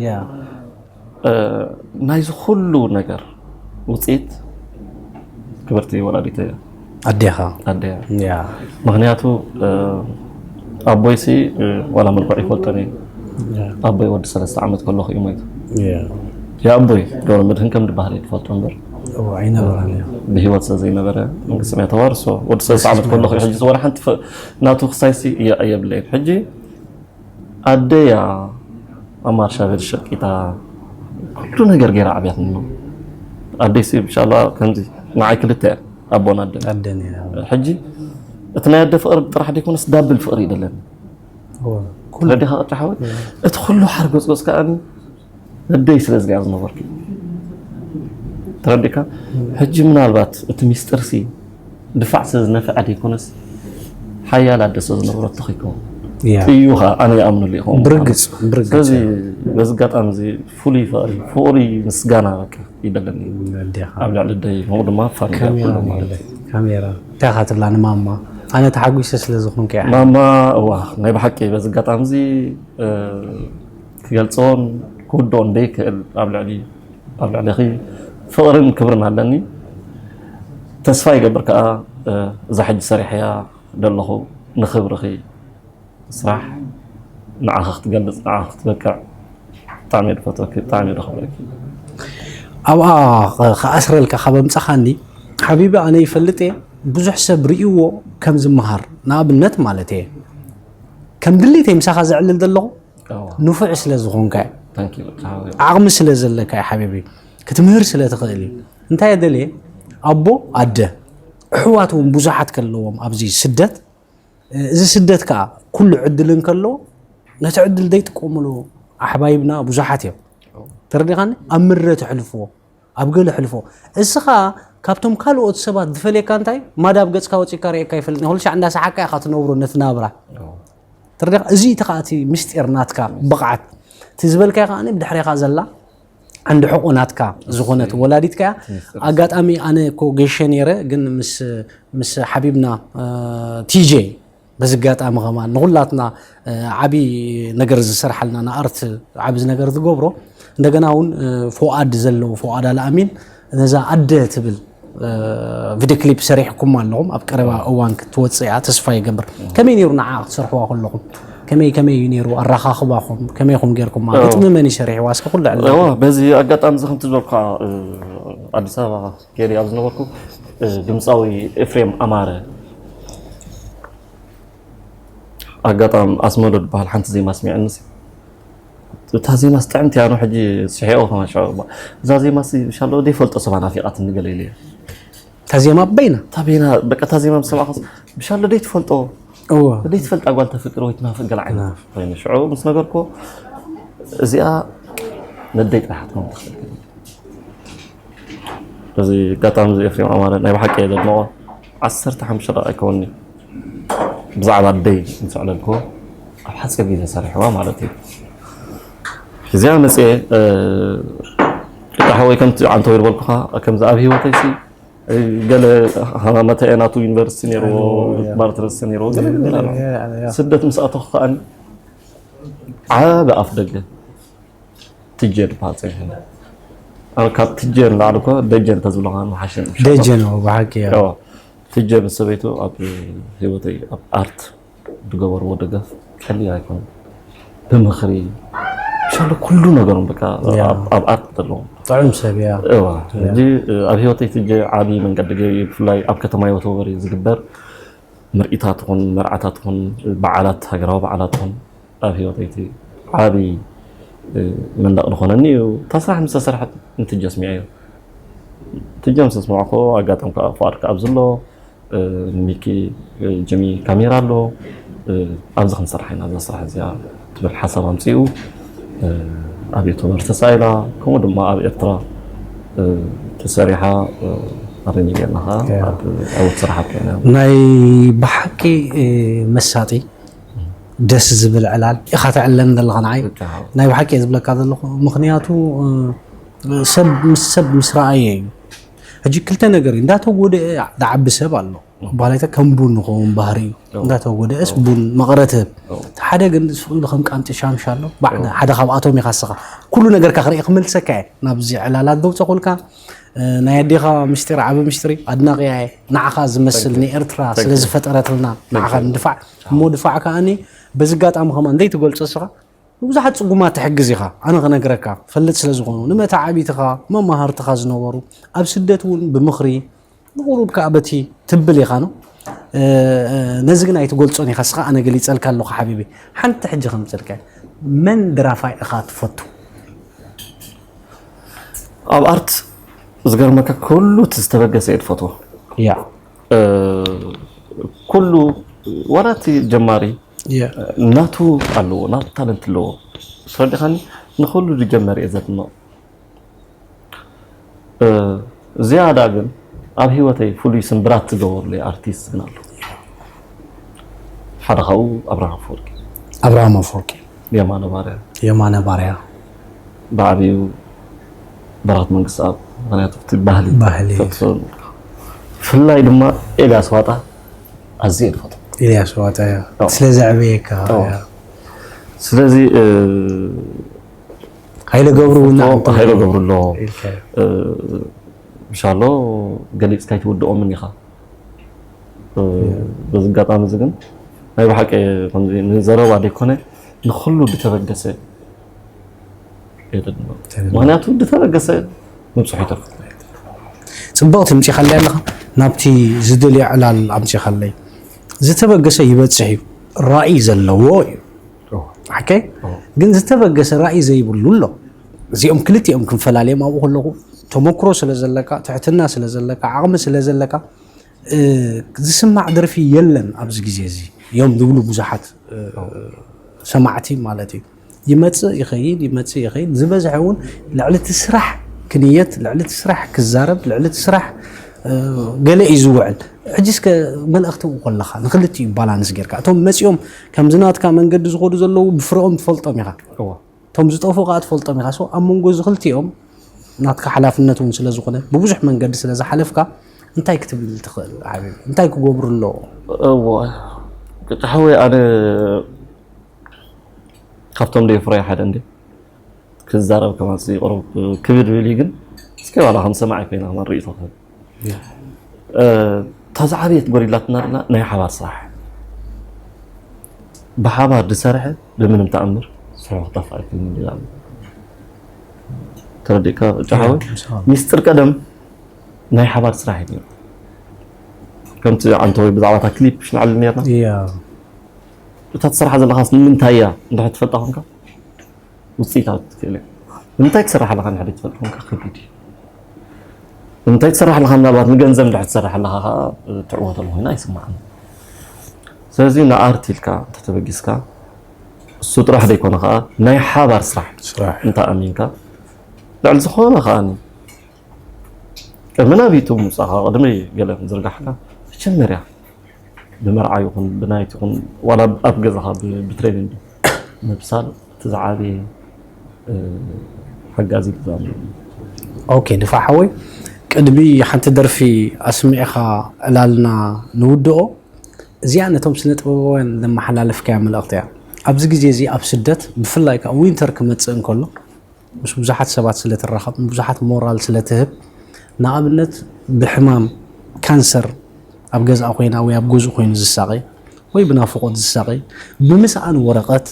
ናይዚ ኩሉ ነገር ውፅኢት ክብርቲ ወላዲተ እያ። ኣዴኻ። ኣደያ። ምክንያቱ ኣቦይሲ ዋላ መልክዑ ይፈልጠን እዩ። ኣቦይ ወዲ ሰለስተ ዓመት ከለኹ እዩ ሞይቱ። የኣቦይ ገብረ መድህን ከም ዝበሃል እየ ዝፈልጦ እምበር፣ ብህይወት ስለ ዘይነበረ መንግስቲ ሰማያት ተዋርሶ። ወዲ ሰለስተ ዓመት ከለኹ እዩ። ሕጂ ወላ ሓንቲ ናቱ ክሳይሲ የብለይን። ሕጂ ኣደያ ኣብ ማርሻ ቤት ሸቂጣ ኩሉ ነገር ገይራ ዓብያትና። ኣደይሲ ብሻላ ከምዚ ንዓይ ክልተ እያ፣ ኣቦን ኣደን። ኣደን እያ። ሕጂ እቲ ናይ ኣደ ፍቕሪ ጥራሕ ዘይኮነስ ዳብል ፍቕሪ ይደለኒ። ተረዲኻ ቅጫ ሓወይ? እቲ ኩሉ ሓርጎጽጎጽ ከኣ ኣደይ ስለ ዝሪኣ ዝነበርኩ። ተረዲእካ? ሕጂ ምናልባት እቲ ሚስጥርሲ ድፋዕ ስለ ዝነፍዐ ዘይኮነስ፣ ሓያል ኣደ ስለ ዝነበረቶ ከይከውን። እዩ ኸዓ፣ ኣነ ይኣምነሉ እየ ከምኡ። ብርግጽ፣ ብርግጽ። ስለዚ በዚ ኣጋጣሚ እዚ ፍሉይ ፍቕሪ፣ ፍቕሪ ምስጋና በቃ ይደለኒ። ኣዴኻ። ኣብ ልዕሊ ኣደይ፣ ከምኡ ድማ ፋሚሊ ካሜራ ኩሉ ማለት እዩ። ካሜራ። እንታይ ኢኻ ትብላ ንማማ? ኣነ ተሓጒሰ ስለ ዝኾንኩ እየ። ማማ፣ እዋ፣ ናይ ብሓቂ በዚ ኣጋጣሚ እዚ፣ እ፣ ክገልጾን ክውድኦን ዘይክእል ኣብ ልዕሊ፣ ኣብ ልዕሊኺ ፍቕርን ክብርን ኣለኒ። ተስፋ ይገብር ከኣ፣ እ፣ እዛ ሕጂ ሰሪሐያ ዘለኹ ንኽብርኺ ስራሕ ንዓኺ ክትገልጽ፣ ንዓኺ ክትበቅዕ ብጣዕሚ እየ ዝፈትወኪ፣ ብጣዕሚ እየ ዘኽብረኪ። ኣብኣ ክኣስረልካ ካብ ኣምጻኻኒ ሓቢቢ፣ ኣነ ይፈልጥ እየ ብዙሕ ሰብ ርእይዎ ከም ዝመሃር፣ ንኣብነት ማለት እየ ከም ድሌተይ ምሳኻ ዘዕልል ዘለኹ እዋ። ንፉዕ ስለ ዝኾንካ እዩ። ታንኪዩ፣ ብጣዕሚ። ዓቕሚ ስለ ዘለካ እዩ ሓቢቢ፣ ክትምህር ስለ ትኽእል እዩ። እንታይ እየ ደልየ፣ ኣቦ ኣደ ኣሕዋት እውን ብዙሓት ከለዎም ኣብዚ ስደት፣ እዚ ስደት ከዓ ኩሉ ዕድል እንከሎ ነቲ ዕድል ዘይጥቀምሉ ኣሕባይብና ብዙሓት እዮም። ተረዲኻኒ? ኣብ ምድረ ተሕልፍዎ፣ ኣብ ገለ ሕልፎ። እስኻ ካብቶም ካልኦት ሰባት ዝፈልየካ እንታይ? ማዳ ኣብ ገጽካ ወጺእካ ርእየካ ይፈልጥ። ኩሉ ሻዕ እንዳሰሓቅካ ኢኻ ትነብሮ ነቲ ናብራ። ተረዲኻ? እዚ እቲ ከዓ እቲ ምስጢር ናትካ ብቕዓት። እቲ ዝበልካዮ ከዓ ብድሕሬኻ ዘላ ዓንዲ ሕቖ ናትካ ዝኾነት ወላዲትካ እያ። ኣጋጣሚ ኣነ እኮ ገይሸ ነይረ፣ ግን ምስ፣ ምስ ሓቢብና፣ እ፣ ቲጄ በዚ ኣጋጣሚ ከማን ንኹላትና፣ እ፣ ዓቢ ነገር ዝሰርሓልና ንኣርት ዓቢ ነገር ዝገብሮ፣ እንደገና እውን፣ እ፣ ፎኣድ ዘለዎ ፎኣድ ኣልኣሚን ነዛ ኣደ ትብል፣ እ፣ ቪድዮ ክሊፕ ሰሪሕኩም ኣለኹም። ኣብ ቀረባ እዋን ክትወጽእ እያ ተስፋ ይገብር። ከመይ ነይሩ ንዓ ክትሰርሕዋ ከለኹም? ከመይ፣ ከመይ እዩ ነይሩ ኣረኻኽባኹም? ከመይ ኢኹም ጌርኩማ? እዎ። ግጥሚ መን እዩ ሰሪሕዋ? እስኪ ኩሉ ዕላ። እዎ፣ በዚ ኣጋጣሚ እዚ ከምቲ ዝበልኩኻ፣ እ፣ ኣዲስ ኣበባ ከይደ ኣብ ዝነበርኩ፣ እ፣ ድምፃዊ ኤፍሬም ኣማረ ኣጋጣሚ ኣስመዶ ዝበሃል ሓንቲ ዜማ ኣስሚዕንስ፣ እታ ዜማስ ጥዕምቲ እያ፣ ሕጂ ስሒቐ ከማን ሽዑ። እዛ ዜማሲ ብሻሎ ዘይፈልጦ ሰባ ናፊቓትኒ ገለ ኢለ እየ። እታ ዜማ በይና? እታ በይና፣ በቃ እታ ዜማ ምስ ሰማዕኩስ፣ ብሻሎ ደይ ትፈልጦ፣ እዎ። ደይ ትፈልጣ ጓል ተፍቅር ወይ ትናፍቅ ገለ ዓይነት ትናፍቅ። ኮይኑ ሽዑ ምስ ነገርኩ፣ እዚኣ ነደይ ጥራሕ ክትከውን ትኽእል። በዚ ኣጋጣሚ እዚ ኤፍሬም ኣማረ ናይ ብሓቂ እየ ዘድንቖ። ዓሰርተ ሓሙሽተ ደቂቃ ኣይከውን'ዩ ብዛዕባ ኣደይ ምስ ኣዕለልክዎ፣ ኣብ ሓጺር ግዜ ሰሪሕዋ ማለት እዩ። እዚኣ መጽየ፣ እ፣ ቅጫ ሓወይ ከምቲ ዓንተወይ ዝበልኩኻ፣ ከምዚ ኣብ ህይወተይሲ፣ እ፣ ገለ ሃማመተ ናቱ ዩኒቨርሲቲ ነይርዎ፣ ኣለዎ፣ እያ። ባርትረስ ነይርዎ፣ ገለ ገለ ገለ ኣሎ። ገለ ኣሎ፣ እያ። ስደት ምስ ኣተኹ ከኣ ዓቢ ኣፍ ደገ ትጀ ዝበሃል ጸኒሑ። ኣነ ካብ ትጀ ንላዕሊ እኮ ደጀ እንተዝብሎ ከኣ ምሓሸ። ደጀ ነው ብሓቂ፣ እያ። እዎ። ትጀ ምስ ሰበይቱ ኣብ ህይወተይ ኣብ ኣርት ዝገበርዎ ደገፍ ቀሊል ኣይኮነን። ብምኽሪ፣ ብሻሎ ኩሉ ነገሮም በቃ ያ። ኣብ፣ ኣብ ኣርት ዘለዎም። ጥዑም ሰብ እያ። እዋ፣ ያ። ሕጂ ኣብ ህይወተይ ትጀ ዓቢ መንገዲ ገይሩ፣ ብፍላይ ኣብ ከተማ ህይወት ወበሪ ዝግበር ምርኢታት ይኹን፣ መርዓታት ይኹን፣ በዓላት፣ ሃገራዊ በዓላት ይኹን፣ ኣብ ህይወተይ እቲ ዓቢ፣ እ፣ መንደቕ ዝኾነኒ እዩ። እታ ስራሕ ምስ ተሰርሐት ንትጀ ኣስሚዐዮ። ትጀ ምስ ኣስማዕኩ፣ ኣጋጣሚ ከኣ ፍቓድ ከኣ ኣብዚ ኣሎ፣ እ፣ ሚኪ፣ እ፣ ጀሚ ካሜራ ኣሎ፣ እ፣ ኣብዚ ክንሰርሓ ኢና እዛ ስራሕ እዚኣ ትብል ሓሳብ ኣምጺኡ፣ እ፣ ኣብ ዩቱበር ተሳኢላ፣ ከምኡ ድማ ኣብ ኤርትራ፣ እ፣ ተሰሪሓ፣ እ፣ ኣረኒ ጌርና ኸኣ ያ። ኣብ፣ ኣብ ስራሕ ኣብቂዕና። ናይ ብሓቂ፣ እ፣ መሳጢ ደስ ዝብል ዕላል ኢኻ ተዕለን ዘለኻ ንዓይ። ብጣዕሚ። ናይ ብሓቂ እየ ዝብለካ ዘለኹ። ምኽንያቱ፣ እ፣ ሰብ ምስ ሰብ ምስ ረኣየ እዩ። ሕጂ ክልተ ነገር እዩ። እንዳተጎድአ ዝዓቢ ሰብ ኣሎ። እም። በሃላይታ ከም ቡን ንኸውን ባህሪ እዩ። እም። እንዳተጎድአስ እም። ቡን መቐረት ህብ። እም። እቲ ሓደ ግን ንሱ ኢሉ ከም ቃንጢ ሻምሻ ኣሎ። ባዕ-፣ እም። ሓደ ካብኣቶም ኢኻ እስኻ። ኩሉ ነገርካ ክርኢ ክመልሰካ እየ። ናብዚ ዕላላት ደውፀኹልካ። እ፣ ናይ ኣዴኻ ምስጢር ዓቢ ምስጢር እዩ። ኣድናቒያ እየ። ንዓኻ ዝመስል Thank you. ንኤርትራ Thank ስለ you. ዝፈጠረትልና ንዓኻ Thank you. ንድፋዕ። እሞ ድፋዕ ከኣኒ በዚ ኣጋጣሚ ከማን ዘይትገልጾ እስኻ? ንብዙሓት ጽጉማት ትሕግዝ ኢኻ። ኣነ ክነግረካ ፈልጥ ስለ ዝኾኑ ንመተዓቢትኻ መማህርትኻ ዝነበሩ ኣብ ስደት እውን ብምኽሪ ንቑሩብ ከኣ በቲ ትብል ኢኻ ነው። ነዚ ግን ኣይትገልጾን ኢኻ ስኻ ኣነ ገሊጸልካ ኣለኹ ሓቢቢ። ሓንቲ ሕጂ ከምጽልካ መን ድራፋይ ኢኻ ትፈቱ? ኣብ ኣርት ዝገርመካ ኩሉ እቲ ዝተበገሰ እየ ዝፈትዎ። ያ ኩሉ ዋላ እቲ ጀማሪ ያ ናቱ ኣለዎ፣ ናቱ ታለንት ኣለዎ። ተረዲኻኒ? ንኹሉ ዝጀመር እየ ዘድንቕ። ዝያዳ ግን ኣብ ህይወተይ ፍሉይ ስምብራት ዝገበሩለይ ኣርቲስት ግን ኣሎ። ሓደ ካብኡ ኣብርሃም ኣፈወርቂ። ኣብርሃም ኣፈወርቂ የማነ ባርያ የማነ ባርያ ብዓብዩ በረኸት መንግስተኣብ፣ ምኽንያቱ እቲ ባህሊ ባህሊ። ተትሰ- ብፍላይ ድማ ኤልያስ ዋጣ ኣዝየ ዝፈትዎ። ኢልያስ ዋጣ እያ ኦ። ስለ ዘዕበየካ ኦ። እያ። ስለዚ እ፣ ሃይለ ገብሩ እውን ኦ፣ ኣንተ- ሃይለ ገብሩ ኣሎ ኢልካ። እ፣ ምሻሎ ገሊፅካ ኣይትውድኦምን ኢኻ። እ፣ በዚ ኣጋጣሚ እዚ ግን ናይ ብሓቂ ከምዚ ንዘረባ ዘይኮነ ንኩሉ ዝተበገሰ የድንቕ። ምኽንያቱ ዝተበገሰ ምብፅሑ ይተርፍ። ፅብቕቲ ምፂኻለይ ኣለኻ ናብቲ ዝደልዮ ዕላል ኣምፂኻለይ። ዝተበገሰ ይበፅሕ እዩ፣ ራእይ ዘለዎ እዩ። ሓቀ ግን ዝተበገሰ ራእይ ዘይብሉ ኣሎ። እዚኦም ክልቲኦም ክንፈላልዮም ኣብኡ ከለኹ ተመክሮ ስለ ዘለካ፣ ትሕትና ስለ ዘለካ፣ ዓቕሚ ስለ ዘለካ፣ እ፣ ዝስማዕ ደርፊ የለን ኣብዚ ግዜ እዚ እዮም ዝብሉ ብዙሓት እ፣ ሰማዕቲ ማለት እዩ። ይመፅእ ይኸይድ፣ ይመፅእ ይኸይድ። ዝበዝሐ እውን ልዕሊ እቲ ስራሕ ክንየት፣ ልዕሊ እቲ ስራሕ ክዛረብ፣ ልዕሊ እቲ ስራሕ እ፣ ገለ እዩ ዝውዕል። ሕጂ እስከ መልእኽቲ ከለኻ ንክልቲኡ ባላንስ ጌርካ፣ እቶም መፂኦም ከምዚ ናትካ መንገዲ ዝኸዱ ዘለዉ ብፍረኦም ትፈልጦም ኢኻ፣ እወ። እቶም ዝጠፍኡ ከዓ ትፈልጦም ኢኻ። ሶ ኣብ መንጎ እዚ ክልቲኦም ናትካ ሓላፍነት እውን ስለ ዝኾነ ብብዙሕ መንገዲ ስለ ዝሓለፍካ እንታይ ክትብል ትኽእል ሓቢቢ? እንታይ ክገብሩ ኣለዎ? እወ። ቅጫ ሓወይ ኣነ ካብቶም ደይ ፍረይ ሓደ እንደ ክዛረብ ከማን ቁሩብ ክብድ ብል እዩ፣ ግን እስከ ዋላ ከም ሰማዒ ኮይና ከማን ርእይቶ ክህብ። እ፣ እታ ዝዓበየት ጎዲላትና ድማ ናይ ሓባር ስራሕ። ብሓባር ዝሰርሐ ብምንም ተኣምር ስርሑ ክጠፍእ ኣይክእልን ይላሉ። ተረዲእካ ጫሓዊ? ኢንሻኣላህ። ሚስጥር ቀደም ናይ ሓባር ስራሕ እዩ ነይሩ። ከምቲ ዓንተወይ ብዛዕባ እታ ክሊፕ ሽናዕል ነርና። እያ እታ ትሰርሓ ዘለኻስ ንምንታይ እያ እንድሕር ትፈልጣ ኮንካ ውፅኢታ ትክእል እያ። ንምንታይ ትሰርሕ ኣለኻ እንድሕር ትፈልጥ ኮንካ ከቢድ እዩ። ንምንታይ ትሰርሕ ኣለኻ ምናልባት ንገንዘብ እንድሕር ትሰርሕ ኣለኻ ከዓ ትዕወተሉ ኮይና ኣይስማዕን። ስለዚ ንኣርት ኢልካ እንተተበጊስካ እሱ ጥራሕ ዘይኮነ ከዓ ናይ ሓባር ስራሕ ስራሕ እንተ ኣሚንካ ልዕሊ ዝኾነ ከዓ ቅድሚ ናብይቱ ምውፃእካ ቅድሚ ገለ ዝርጋሕካ መጀመርያ ብመርዓ ይኹን ብናይት ይኹን ዋላ ኣብ ገዛኻ ብ- ብትሬኒንግ ምብሳል እቲ ዝዓበየ እ፣ ሓጋዚ ግዛም ኦኬ ድፋዕ ሓወይ ቅድሚ ሓንቲ ደርፊ ኣስሚዕኻ ዕላልና ንውድኦ እዚኣ ነቶም ስነ ጥበባውያን ዘመሓላለፍካያ መልእኽቲ እያ ኣብዚ ግዜ እዚ ኣብ ስደት ብፍላይ ከዓ ዊንተር ክመፅእ እንከሎ ምስ ብዙሓት ሰባት ስለ ትራኸብ ንብዙሓት ሞራል ስለ ትህብ ንኣብነት ብሕማም ካንሰር ኣብ ገዝኣ ኮይና ወይ ኣብ ገዝኡ ኮይኑ ዝሳቐይ ወይ ብናፍቖት ዝሳቐይ ብምስኣን ወረቐት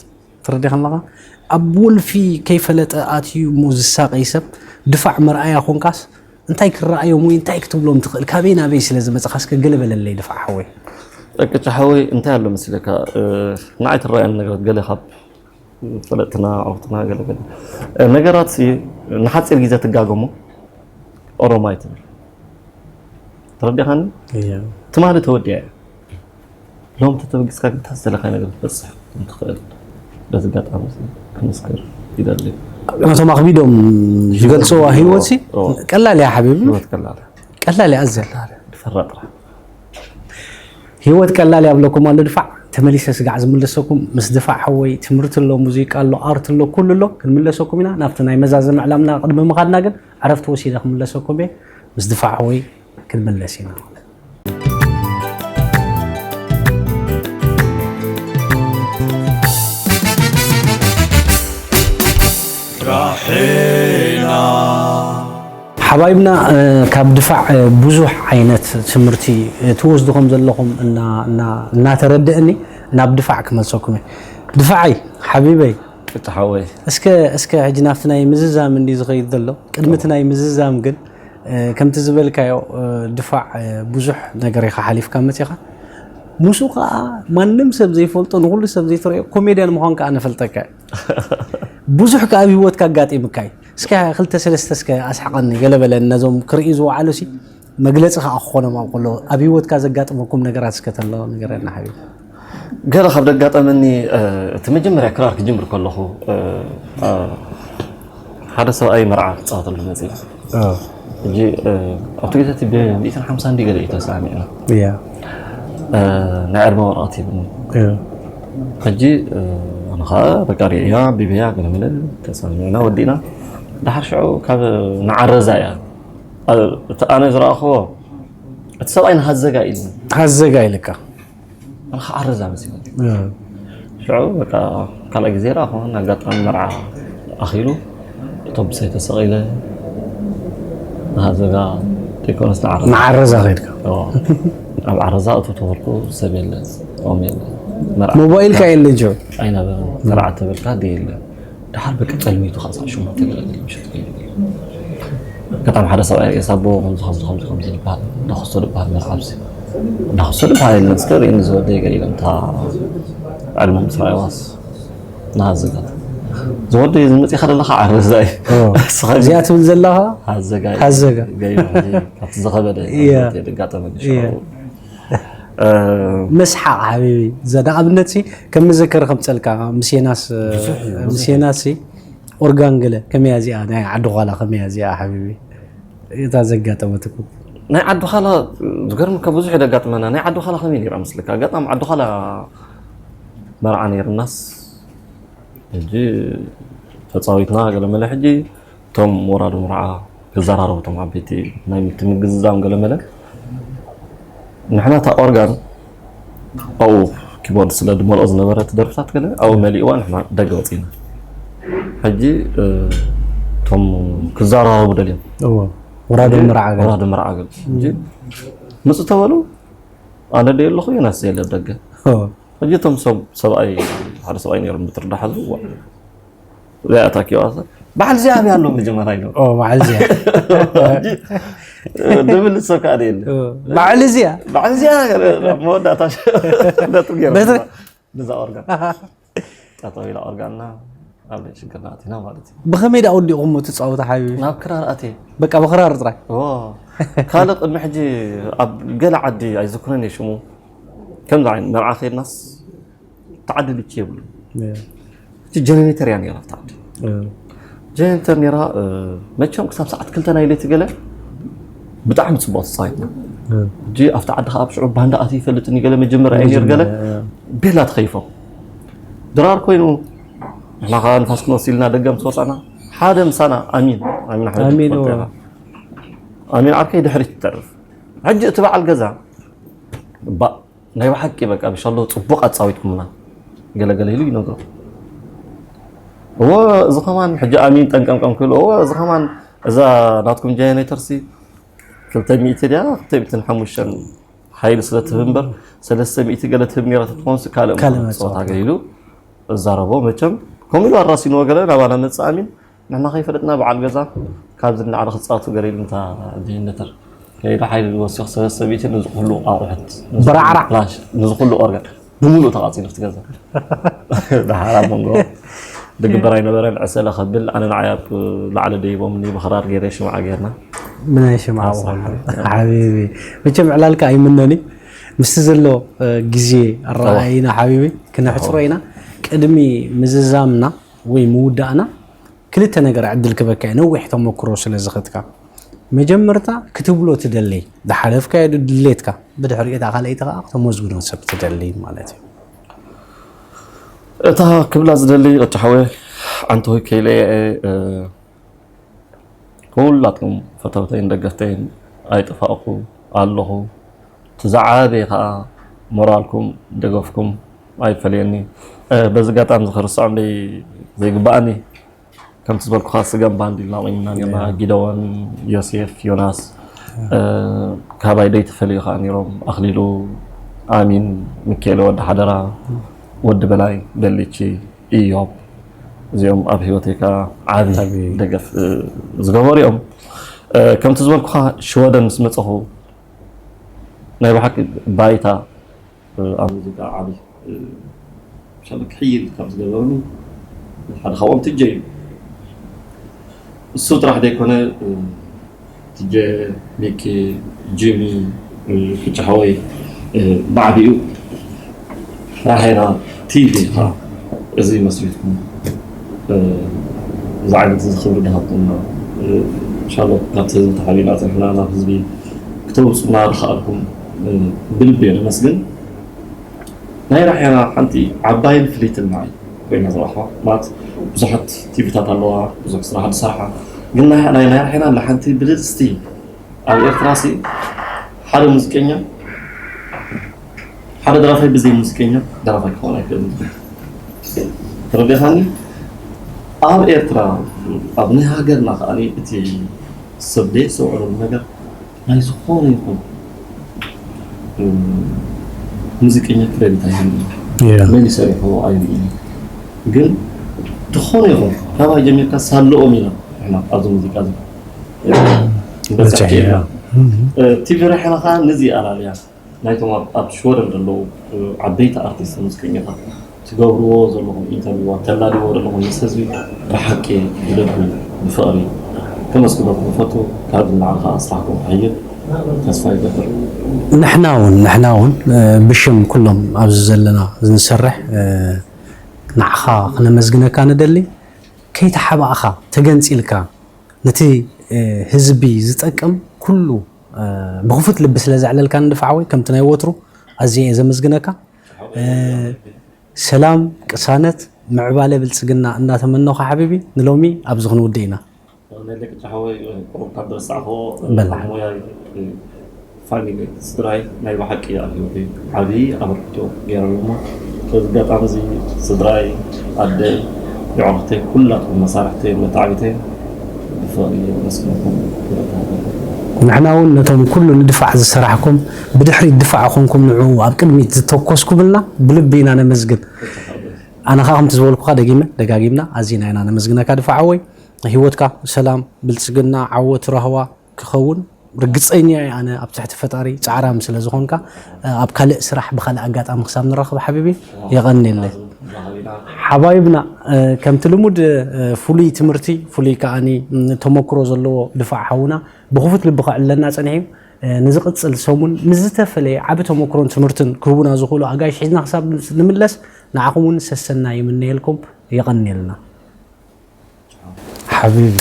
ትረዲኻ ኣለኻ ኣብ ወልፊ ከይፈለጠ ኣትዩ እሞ ዝሳቐይ ሰብ ድፋዕ መርኣያ ኮንካስ እንታይ ክረኣዮም ወይ እንታይ ክትብሎም ትኽእል ካበይ ናበይ ስለ ዝመፅኻ እስከ ገለ በለለይ ድፋዕ ሓወይ ቅጫ ሓወይ እንታይ ኣሎ መስለካ ንዓይ ትረኣየኒ ነገራት ገለ ካብ ፈለጥትና ኣዕሩኽትና ገለ ገለ ነገራት ንሓፂር ግዜ ትጋገሞ ኦሮማይ ትብል ተረዲኻኒ ትማሊ ተወዲኣ እያ ሎም ተተበጊስካ ግን ታስ ዘለካ ነገር ክትበፅሕ እንትኽእል በዚ ኣጋጣሚ እዚ ክምስክር ይደሊ ነቶም ኣኽቢዶም ዝገልፅዋ ህይወት ሲ ቀላል እያ ሓቢቢ ህይወት ቀላል ቀላል እያ ኣዘል ድፈራ ጥራሕ ህይወት ቀላል እያ ብለኩም ኣሎ ድፋዕ ተመሊሰ ስጋዕ ዝምልሰኩም ምስ ድፋዕ ሓወይ ትምህርቲ ኣሎ ሙዚቃ ኣሎ ኣርት ኣሎ ኩሉ ኣሎ ክንምለሰኩም ኢና ናብቲ ናይ መዛዘሚ ዕላምና ቅድሚ ምኻድና ግን ዕረፍቲ ወሲደ ክምለሰኩም እየ ምስ ድፋዕ ሓወይ ክንምለስ ኢና ሓባይብና ካብ ድፋዕ ብዙሕ ዓይነት ትምህርቲ ትወስዱ ከም ዘለኹም እናተረድእኒ ናብ ድፋዕ ክመልሰኩም እየ ድፋዓይ ሓቢበይ እቲ ሓወይ እስከ እስከ ሕጂ ናብቲ ናይ ምዝዛም እንዲ ዝኸይድ ዘሎ ቅድሚ እቲ ናይ ምዝዛም ግን እ፣ ከምቲ ዝበልካዮ እ፣ ድፋዕ እ፣ ብዙሕ ነገር ኢኻ ሓሊፍካ መፂኻ ምስኡ ከዓ ማንም ሰብ ዘይፈልጦ ንኩሉ ሰብ ዘይትረዮ ኮሜድያን ምዃን ከዓ ነፈልጠካ እዩ። ብዙሕ ከዓ ኣብ ህይወትካ ኣጋጢምካ እዩ። እስከ ክልተ ሰለስተ እስከ ኣስሓቐኒ ገለ በለኒ ነዞም ክርእዩ ዝወዓሉ ሲ መግለፂ ከዓ ክኾኖም ኣብ ከሎ ኣብ ህይወትካ ዘጋጥመኩም ነገራት እስከ ተሎ ነገረና ሓቢብ። ገለ ካብ ደጋጠመኒ እ፣ እቲ መጀመርያ ክራር ክጅምር ከለኹ እ፣ እ፣ ሓደ ሰብኣይ መርዓ ክፃወተሉ መፅእ ሕጂ እ፣ ኣብቲ ግዜ እቲ ብሚእትን ሓምሳን እንዲ ገለ እዩ ተሰማሚዕና ያ እ፣ ናይ ዕድመ ወረቐት ሂብኒ ሕጂ እ፣ ኣነ ከዓ በቃ ርእያ ቢብያ ገለመለ ተሰማሚዕና ወዲእና ድሓር ሽዑ ካብ ንዓረዛ እያ እ፣ እቲ ኣነ ዝረኣኽዎ እቲ ሰብኣይ ንሃዘጋ ኢሉ ሃዘጋ ኢልካ ኣነ ከዓ ዓረዛ መሲሉ ሽዑ በቃ ካልኣይ ግዜ ረኣኹ ኣጋጣሚ መርዓ ኣኺሉ ኣውቶቡሰይ ተሰቒለ ንሃዘጋ ዘይኮነስ ንዓረዛ ንዓረዛ ከድካ ኣብ ዓረዛ እቱ ተወልኩ ሰብ የለ ኦም የለ መርዓ ሞባይልካ የለ ጆ ኣይነበረ ተርዓ ተበልካ ደ የለ ድሓር በቂ ጠልሚቱ ካብ ሰዓት ሸሞንተ ገለ ገለ ምሸት ኮይኑ ኣጋጣሚ ሓደ ሰብኣይ ርእስ ኣቦ ከምዚ ከምዚ ከምዚ ከምዚ ይበሃል እንዳኸሶ ዝበሃል መርዓ ኣብዚ እንዳኸሶ ዝበሃል የለን እስከ ርእኒ ዝወደይ ገለ ኢሎም እታ ዕድመ ምስ ረኣይዋስ ንሃዘጋት ዝወደይ ዝመፅእካ ዘለካ ዓረዛ እዩ እዚኣ ትብል ዘለኻ ሃዘጋ ሃዘጋ ገይሩ ካብቲ ዝኸበደ እያ። ደጋጠመ እያ። ምስሓቕ ሓቢቢ እዛ ንኣብነት ሲ ከም መዘከሪ ከምፀልካ ምስ የናስ ምስ የናስ ሲ ኦርጋን ገለ ከመያ እዚኣ ናይ ዓዲ ኳላ ከመያ እዚኣ ሓቢቢ እታ ዘጋጠመትኩም ናይ ዓዲ ኳላ ዝገርምካ ብዙሕ ደጋጥመና ናይ ዓዲ ኳላ ከመይ ነይራ ምስልካ ኣጋጣሚ ዓዲ ኳላ መርዓ ነይርናስ ሕጂ ተፃዊትና ገለመለ ሕጂ እቶም ወራዱ መርዓ ክዘራረቡ እቶም ዓበይቲ ናይ ምትምግዝዛም ገለመለ ንሕና እታ ኦርጋን ኣብኡ ኪቦርድ ስለ ድመልኦ ዝነበረ እቲ ደርፍታት ገለ ኣብኡ መሊእዋ ንሕና ደገ ወፂና ሕጂ እ፣ እቶም ክዘራረቡ ደልዮም እዎ ወራዶ መርዓ ገለ ወራዱ መርዓ ገለ ሕጂ ምፅ ተበሉ ኣነ ደ ኣለኹ ዮናስ የለ ደገ እዎ ሕጂ እቶም ሰብ ሰብኣይ ሓደ ሰብኣይ ነይሮም ብትርዳሓሉ እዚኣ ታኪዋ በዓል እዚኣ ኣበይ ኣሎ መጀመርያ ኢሎም ኦ በዓል እዚኣ ድብል ሰብ ከዓ የለ በዓል እዚኣ በዓል እዚኣ መወዳእታ ነጥብ ገይሮም በትሪ? ነዛ ኦርጋን ጠጠው ኢላ ኦርጋንና ኣብ ሽግርና ኣቲና ማለት እዩ ብኸመይ ዳ ወዲቑሞ ትፃወቱ ሓቢቢ ናብ ክራር ኣትየ በቃ ብኽራር ጥራይ ኦ፣ ካልእ ቅድሚ ሕጂ ኣብ ገለ ዓዲ ኣይዝክሮን እየ ሽሙ ከምዚ ዓይነት መርዓ ከድናስ ተዓዲ ልቺ የብሉ እቲ ጀነሬተር እያ ነራ ኣብቲ ዓዲ ጀነሬተር ነራ እ፣ መቸም ክሳብ ሰዓት ክልተ ናይ ለይቲ ገለ ብጣዕሚ ፅቡቅ ተፃዊትና ሕጂ ኣብቲ ዓዲ ከዓ ኣብ ሽዑ ባንዳ ኣት ይፈልጥኒ ገለ መጀመርያ እዩ ነር ገለ ቤላ ተኸይፎም ድራር ኮይኑ ንሕና ከዓ ንፋስ ክንወስድ ኢልና ደገ ምስ ወፃና ሓደ ምሳና ኣሚን ኣሚን ኣሕመድ ኣሚን፣ ትፈልጦ እዎ። ኢኻ። ኣሚን ዓርከይ ድሕሪት ትተርፍ ሕጂ እቲ በዓል ገዛ ባ ናይ ብሓቂ በቃ ብሻሎ ፅቡቅ ኣፃዊትኩምና ገለገለ ኢሉ ይነግሮ እዎ እዚ ከማን ሕጂ ኣሚን ጠንቀምቀም ክብል እዎ እዚ ከማን እዛ ናትኩም ጀነሬተር ሲ ክልተ ሚእቲ ድያ ክልተ ሚእትን ሓሙሽተን ሓይሊ ስለ ትህብ እምበር ሰለስተ ሚእቲ ገለ ትህብ ነይራ ተትኾንስ ካልእ ካልእ ጸወታ መጻወታ። ገለ ኢሉ እዛረቦ መቸም ከምኡ ኢሉ ኣራሲንዎ ገለ ናባና መጽእ ኣሚን ንሕና ከይፈለጥና በዓል ገዛ ካብዚ ንላዕሊ ክጻወቱ ገለ ኢሉ እንታ ጀነተር ከይዱ ሓይሊ ወሲኹ ሰለስተ ሚእቲ ነዚ ኩሉ ኣቑሑት ነዚ ኩሉ በራዕራዕ። ፍላሽ ነዚ ኩሉ ኦርጋን ብምሉእ ተቓጺሉ ኣብቲ ገዛ ደሓር ኣብ መንጎ ድግበር ኣይነበረን ዕሰለ ከብል ኣነ ንዓይ ኣብ ላዕሊ ደይቦምኒ ብኽራር ገይረ ሽምዓ ገይርና ምናይ ሽምዓ ብኾኑ ሓቢቢ መቸም ዕላልካ ኣይምነኒ ምስቲ ዘሎ እ፣ ግዜ ኣረኣእይና ሓቢቢ ክነሕፅሮ ኢና ቅድሚ ምዝዛምና ወይ ምውዳእና ክልተ ነገር ዕድል ክበካ እዩ ነዊሕ ተመክሮ ስለ ዝኸትካ መጀመርታ ክትብሎ ትደሊ ዝሓለፍካዮ ድሌትካ ብድሕሪኡ እታ ካልኣይቲ ከዓ ክተመዝግዶ ሰብ ትደሊ ማለት እዩ እታ ክብላ ዝደሊ ቅጫ ሓወይ ዓንተወይ ከይለየ ኩላትኩም ፈተውተይን ደገፍተይን ኣይጠፋእኩ ኣለኹ እቲ ዝዓበየ ከዓ ሞራልኩም ደገፍኩም ኣይፈለየኒ በዚ ጋጣሚ ዝክርስዖ እንደይ ዘይግባኣኒ ከምቲ ዝበልኩካ ስገም ባንድ ኢልና ቆይምና ነርና ጊደዎን ዮሴፍ ዮናስ ካባይ ደይ ተፈለዩ ከዓ ነሮም ኣክሊሉ ኣሚን ሚካኤል ወዲ ሓደራ ወዲ በላይ በሊቺ ኢዮብ እዚኦም ኣብ ህይወተይ ከኣ ዓቢ ዓቢ። ደገፍ፣ እ፣ ዝገበሩ እዮም። እ፣ ከምቲ ዝበልኩኻ ሽወደን ምስ መጸኹ ናይ ብሓቂ ባይታ፣ እ፣ ኣብ ሙዚቃ ዓቢ፣ እ፣ ሻለ ክሕይል ካብ ዝገበሩኒ ሓደ ካብኦም ትጀ እዩ። እሱ ጥራሕ ዘይኮነ፣ እ፣ ትጀ፣ ሚኪ፣ ጂሚ፣ እ፣ ክጭ ሓወይ፣ እ፣ ብዓቢኡ ራሄና ቲቪ ኸዓ እዚ መስሪትኩም፣ እ፣ እዚ ዓይነት እዚ ክብሪ ዝሃብኩምና፣ እ፣ ኢንሻላህ ካብቲ ህዝቢ ተሓቢና ጸኒሕና ናብ ህዝቢ ክተውጽኡና ዝኸኣልኩም፣ እ፣ ብልቢ እየ ዘመስግን። ናይ ራሄና ሓንቲ ዓባይን ፍልይትን ንዓይ ኮይና ዝረኣኹዋ፣ ማለት ብዙሓት ቲቪታት ኣለዋ፣ ብዙሕ ስራሕ ዝሰርሓ፣ ግን ናይ፣ ናይ፣ ናይ ራሄና ኣላ ሓንቲ ብልጽቲ። ኣብ ኤርትራ ሲ ሓደ ሙዚቀኛ፣ ሓደ ደራፋይ ብዘይ ሙዚቀኛ ደራፋይ ክኸውን ኣይክእልን። ተረዲእኻኒ? ኣብ ኤርትራ፣ ኣብ ናይ ሃገርና ከኣ እቲ ሰብ ዘየስተውዕለሉ ነገር ናይ ዝኾነ ይኹን፣ እ፣ ሙዚቀኛ ክሬዲት ኣይህብን። ያ። መን ይሰርሖ ኣይብልን። ግን ዝኾነ ይኹን ካባይ ጀሚርካ ሳልኦም ኢና ንሕና ኣብዚ ሙዚቃ እዚ። በጻሒ ኢና። እም። እ፣ ቲቪ ራሄና ኸኣ ነዚ ኣላልያ ናይቶም ኣብ፣ ኣብ ሽወደን ዘለዉ፣ እ፣ ዓበይቲ ኣርቲስት ሙዚቀኛታት ትገብርዎ ዘለኹም ኢንተርቪዋት፣ ተላልይዎ ዘለኹም ምስ ህዝቢ ብሓቂ ብልቢ ብፍቕሪ ከመስግነኩም እፈቱ። ካብ ንዓኻ ስራሕኩም ክሕይል ተስፋ ይገብር። ንሕና እውን፣ ንሕና እውን፣ እ፣ ብሽም ኩሎም ኣብዚ ዘለና ንሰርሕ፣ እ፣ ንዓኻ ክነመስግነካ ንደሊ። ከይተሓባእኻ፣ ተገንጺልካ፣ ነቲ፣ እ፣ ህዝቢ ዝጠቅም ኩሉ፣ እ፣ ብኽፉት ልቢ ስለ ዘዕለልካ ንድፋዕ ወይ ከምቲ ናይ ወትሩ ኣዝየ እየ ዘመስግነካ። እ፣ ሰላም፣ ቅሳነት፣ ምዕባለ፣ ብልጽግና እናተመነኹ ሓቢቢ ንሎሚ ኣብዚ ክንውድእ ኢና። ነለቂ ጫሓወይ ቁሩብ ካብ ዝረሳዕኽዎ በላ። ሞያይ፣ ፋሚሊ፣ ስድራይ ናይ ብሓቂ ኣብ ህይወተይ ዓብዪ ኣበርክቶ ገይሮም እሞ፣ በዚ ኣጋጣሚ እዚ ስድራይ፣ ኣደይ፣ የዕሩኽተይ፣ ኩላትኩም መሳርሕተይ፣ መታዕቢተይ ብፍቕሪ የመስግነኩም። ንሕና እውን ነቶም ኩሉ ንድፋዕ ዝሰራሕኩም፣ ብድሕሪት ድፋዕ ኮንኩም ንዕኡ ኣብ ቅድሚት ዝተኮስኩምልና ብልቢ ኢና ነመስግን። ኣነ ኸዓ ከምቲ ዝበልኩኻ ደጊመ ደጋጊምና ኣዚና ኢና ነመስግነካ ድፋዓወይ። ህይወትካ ሰላም፣ ብልጽግና፣ ዓወት፣ ራህዋ ክኸውን ርግጸኛ እየ ኣነ፣ ኣብ ትሕቲ ፈጣሪ ጻዕራም ስለ ዝኾንካ፣ ኣብ ካልእ ስራሕ ብኻልእ ኣጋጣሚ ክሳብ ንራኸብ ሓቢቢ፣ የቐንየለይ። ሓባይብና፣ እ፣ ከምቲ ልሙድ፣ እ፣ ፍሉይ ትምህርቲ፣ ፍሉይ ከኣኒ፣ ም፣ ተመክሮ ዘለዎ ድፋዕ ሓውና ብኽፉት ልቢ ከዕልለና ጸኒሑ እዩ። እ፣ ንዝቕጽል ሰሙን ምስ ዝተፈለየ ዓቢ ተመክሮን ትምህርትን ክህቡና ዝኽእሉ ኣጋይሽ ሒዝና ክሳብ ንምለስ ንዓኹም እውን ሰሰና ይምነየልኩም። የቐንየልና። ሓቢቢ።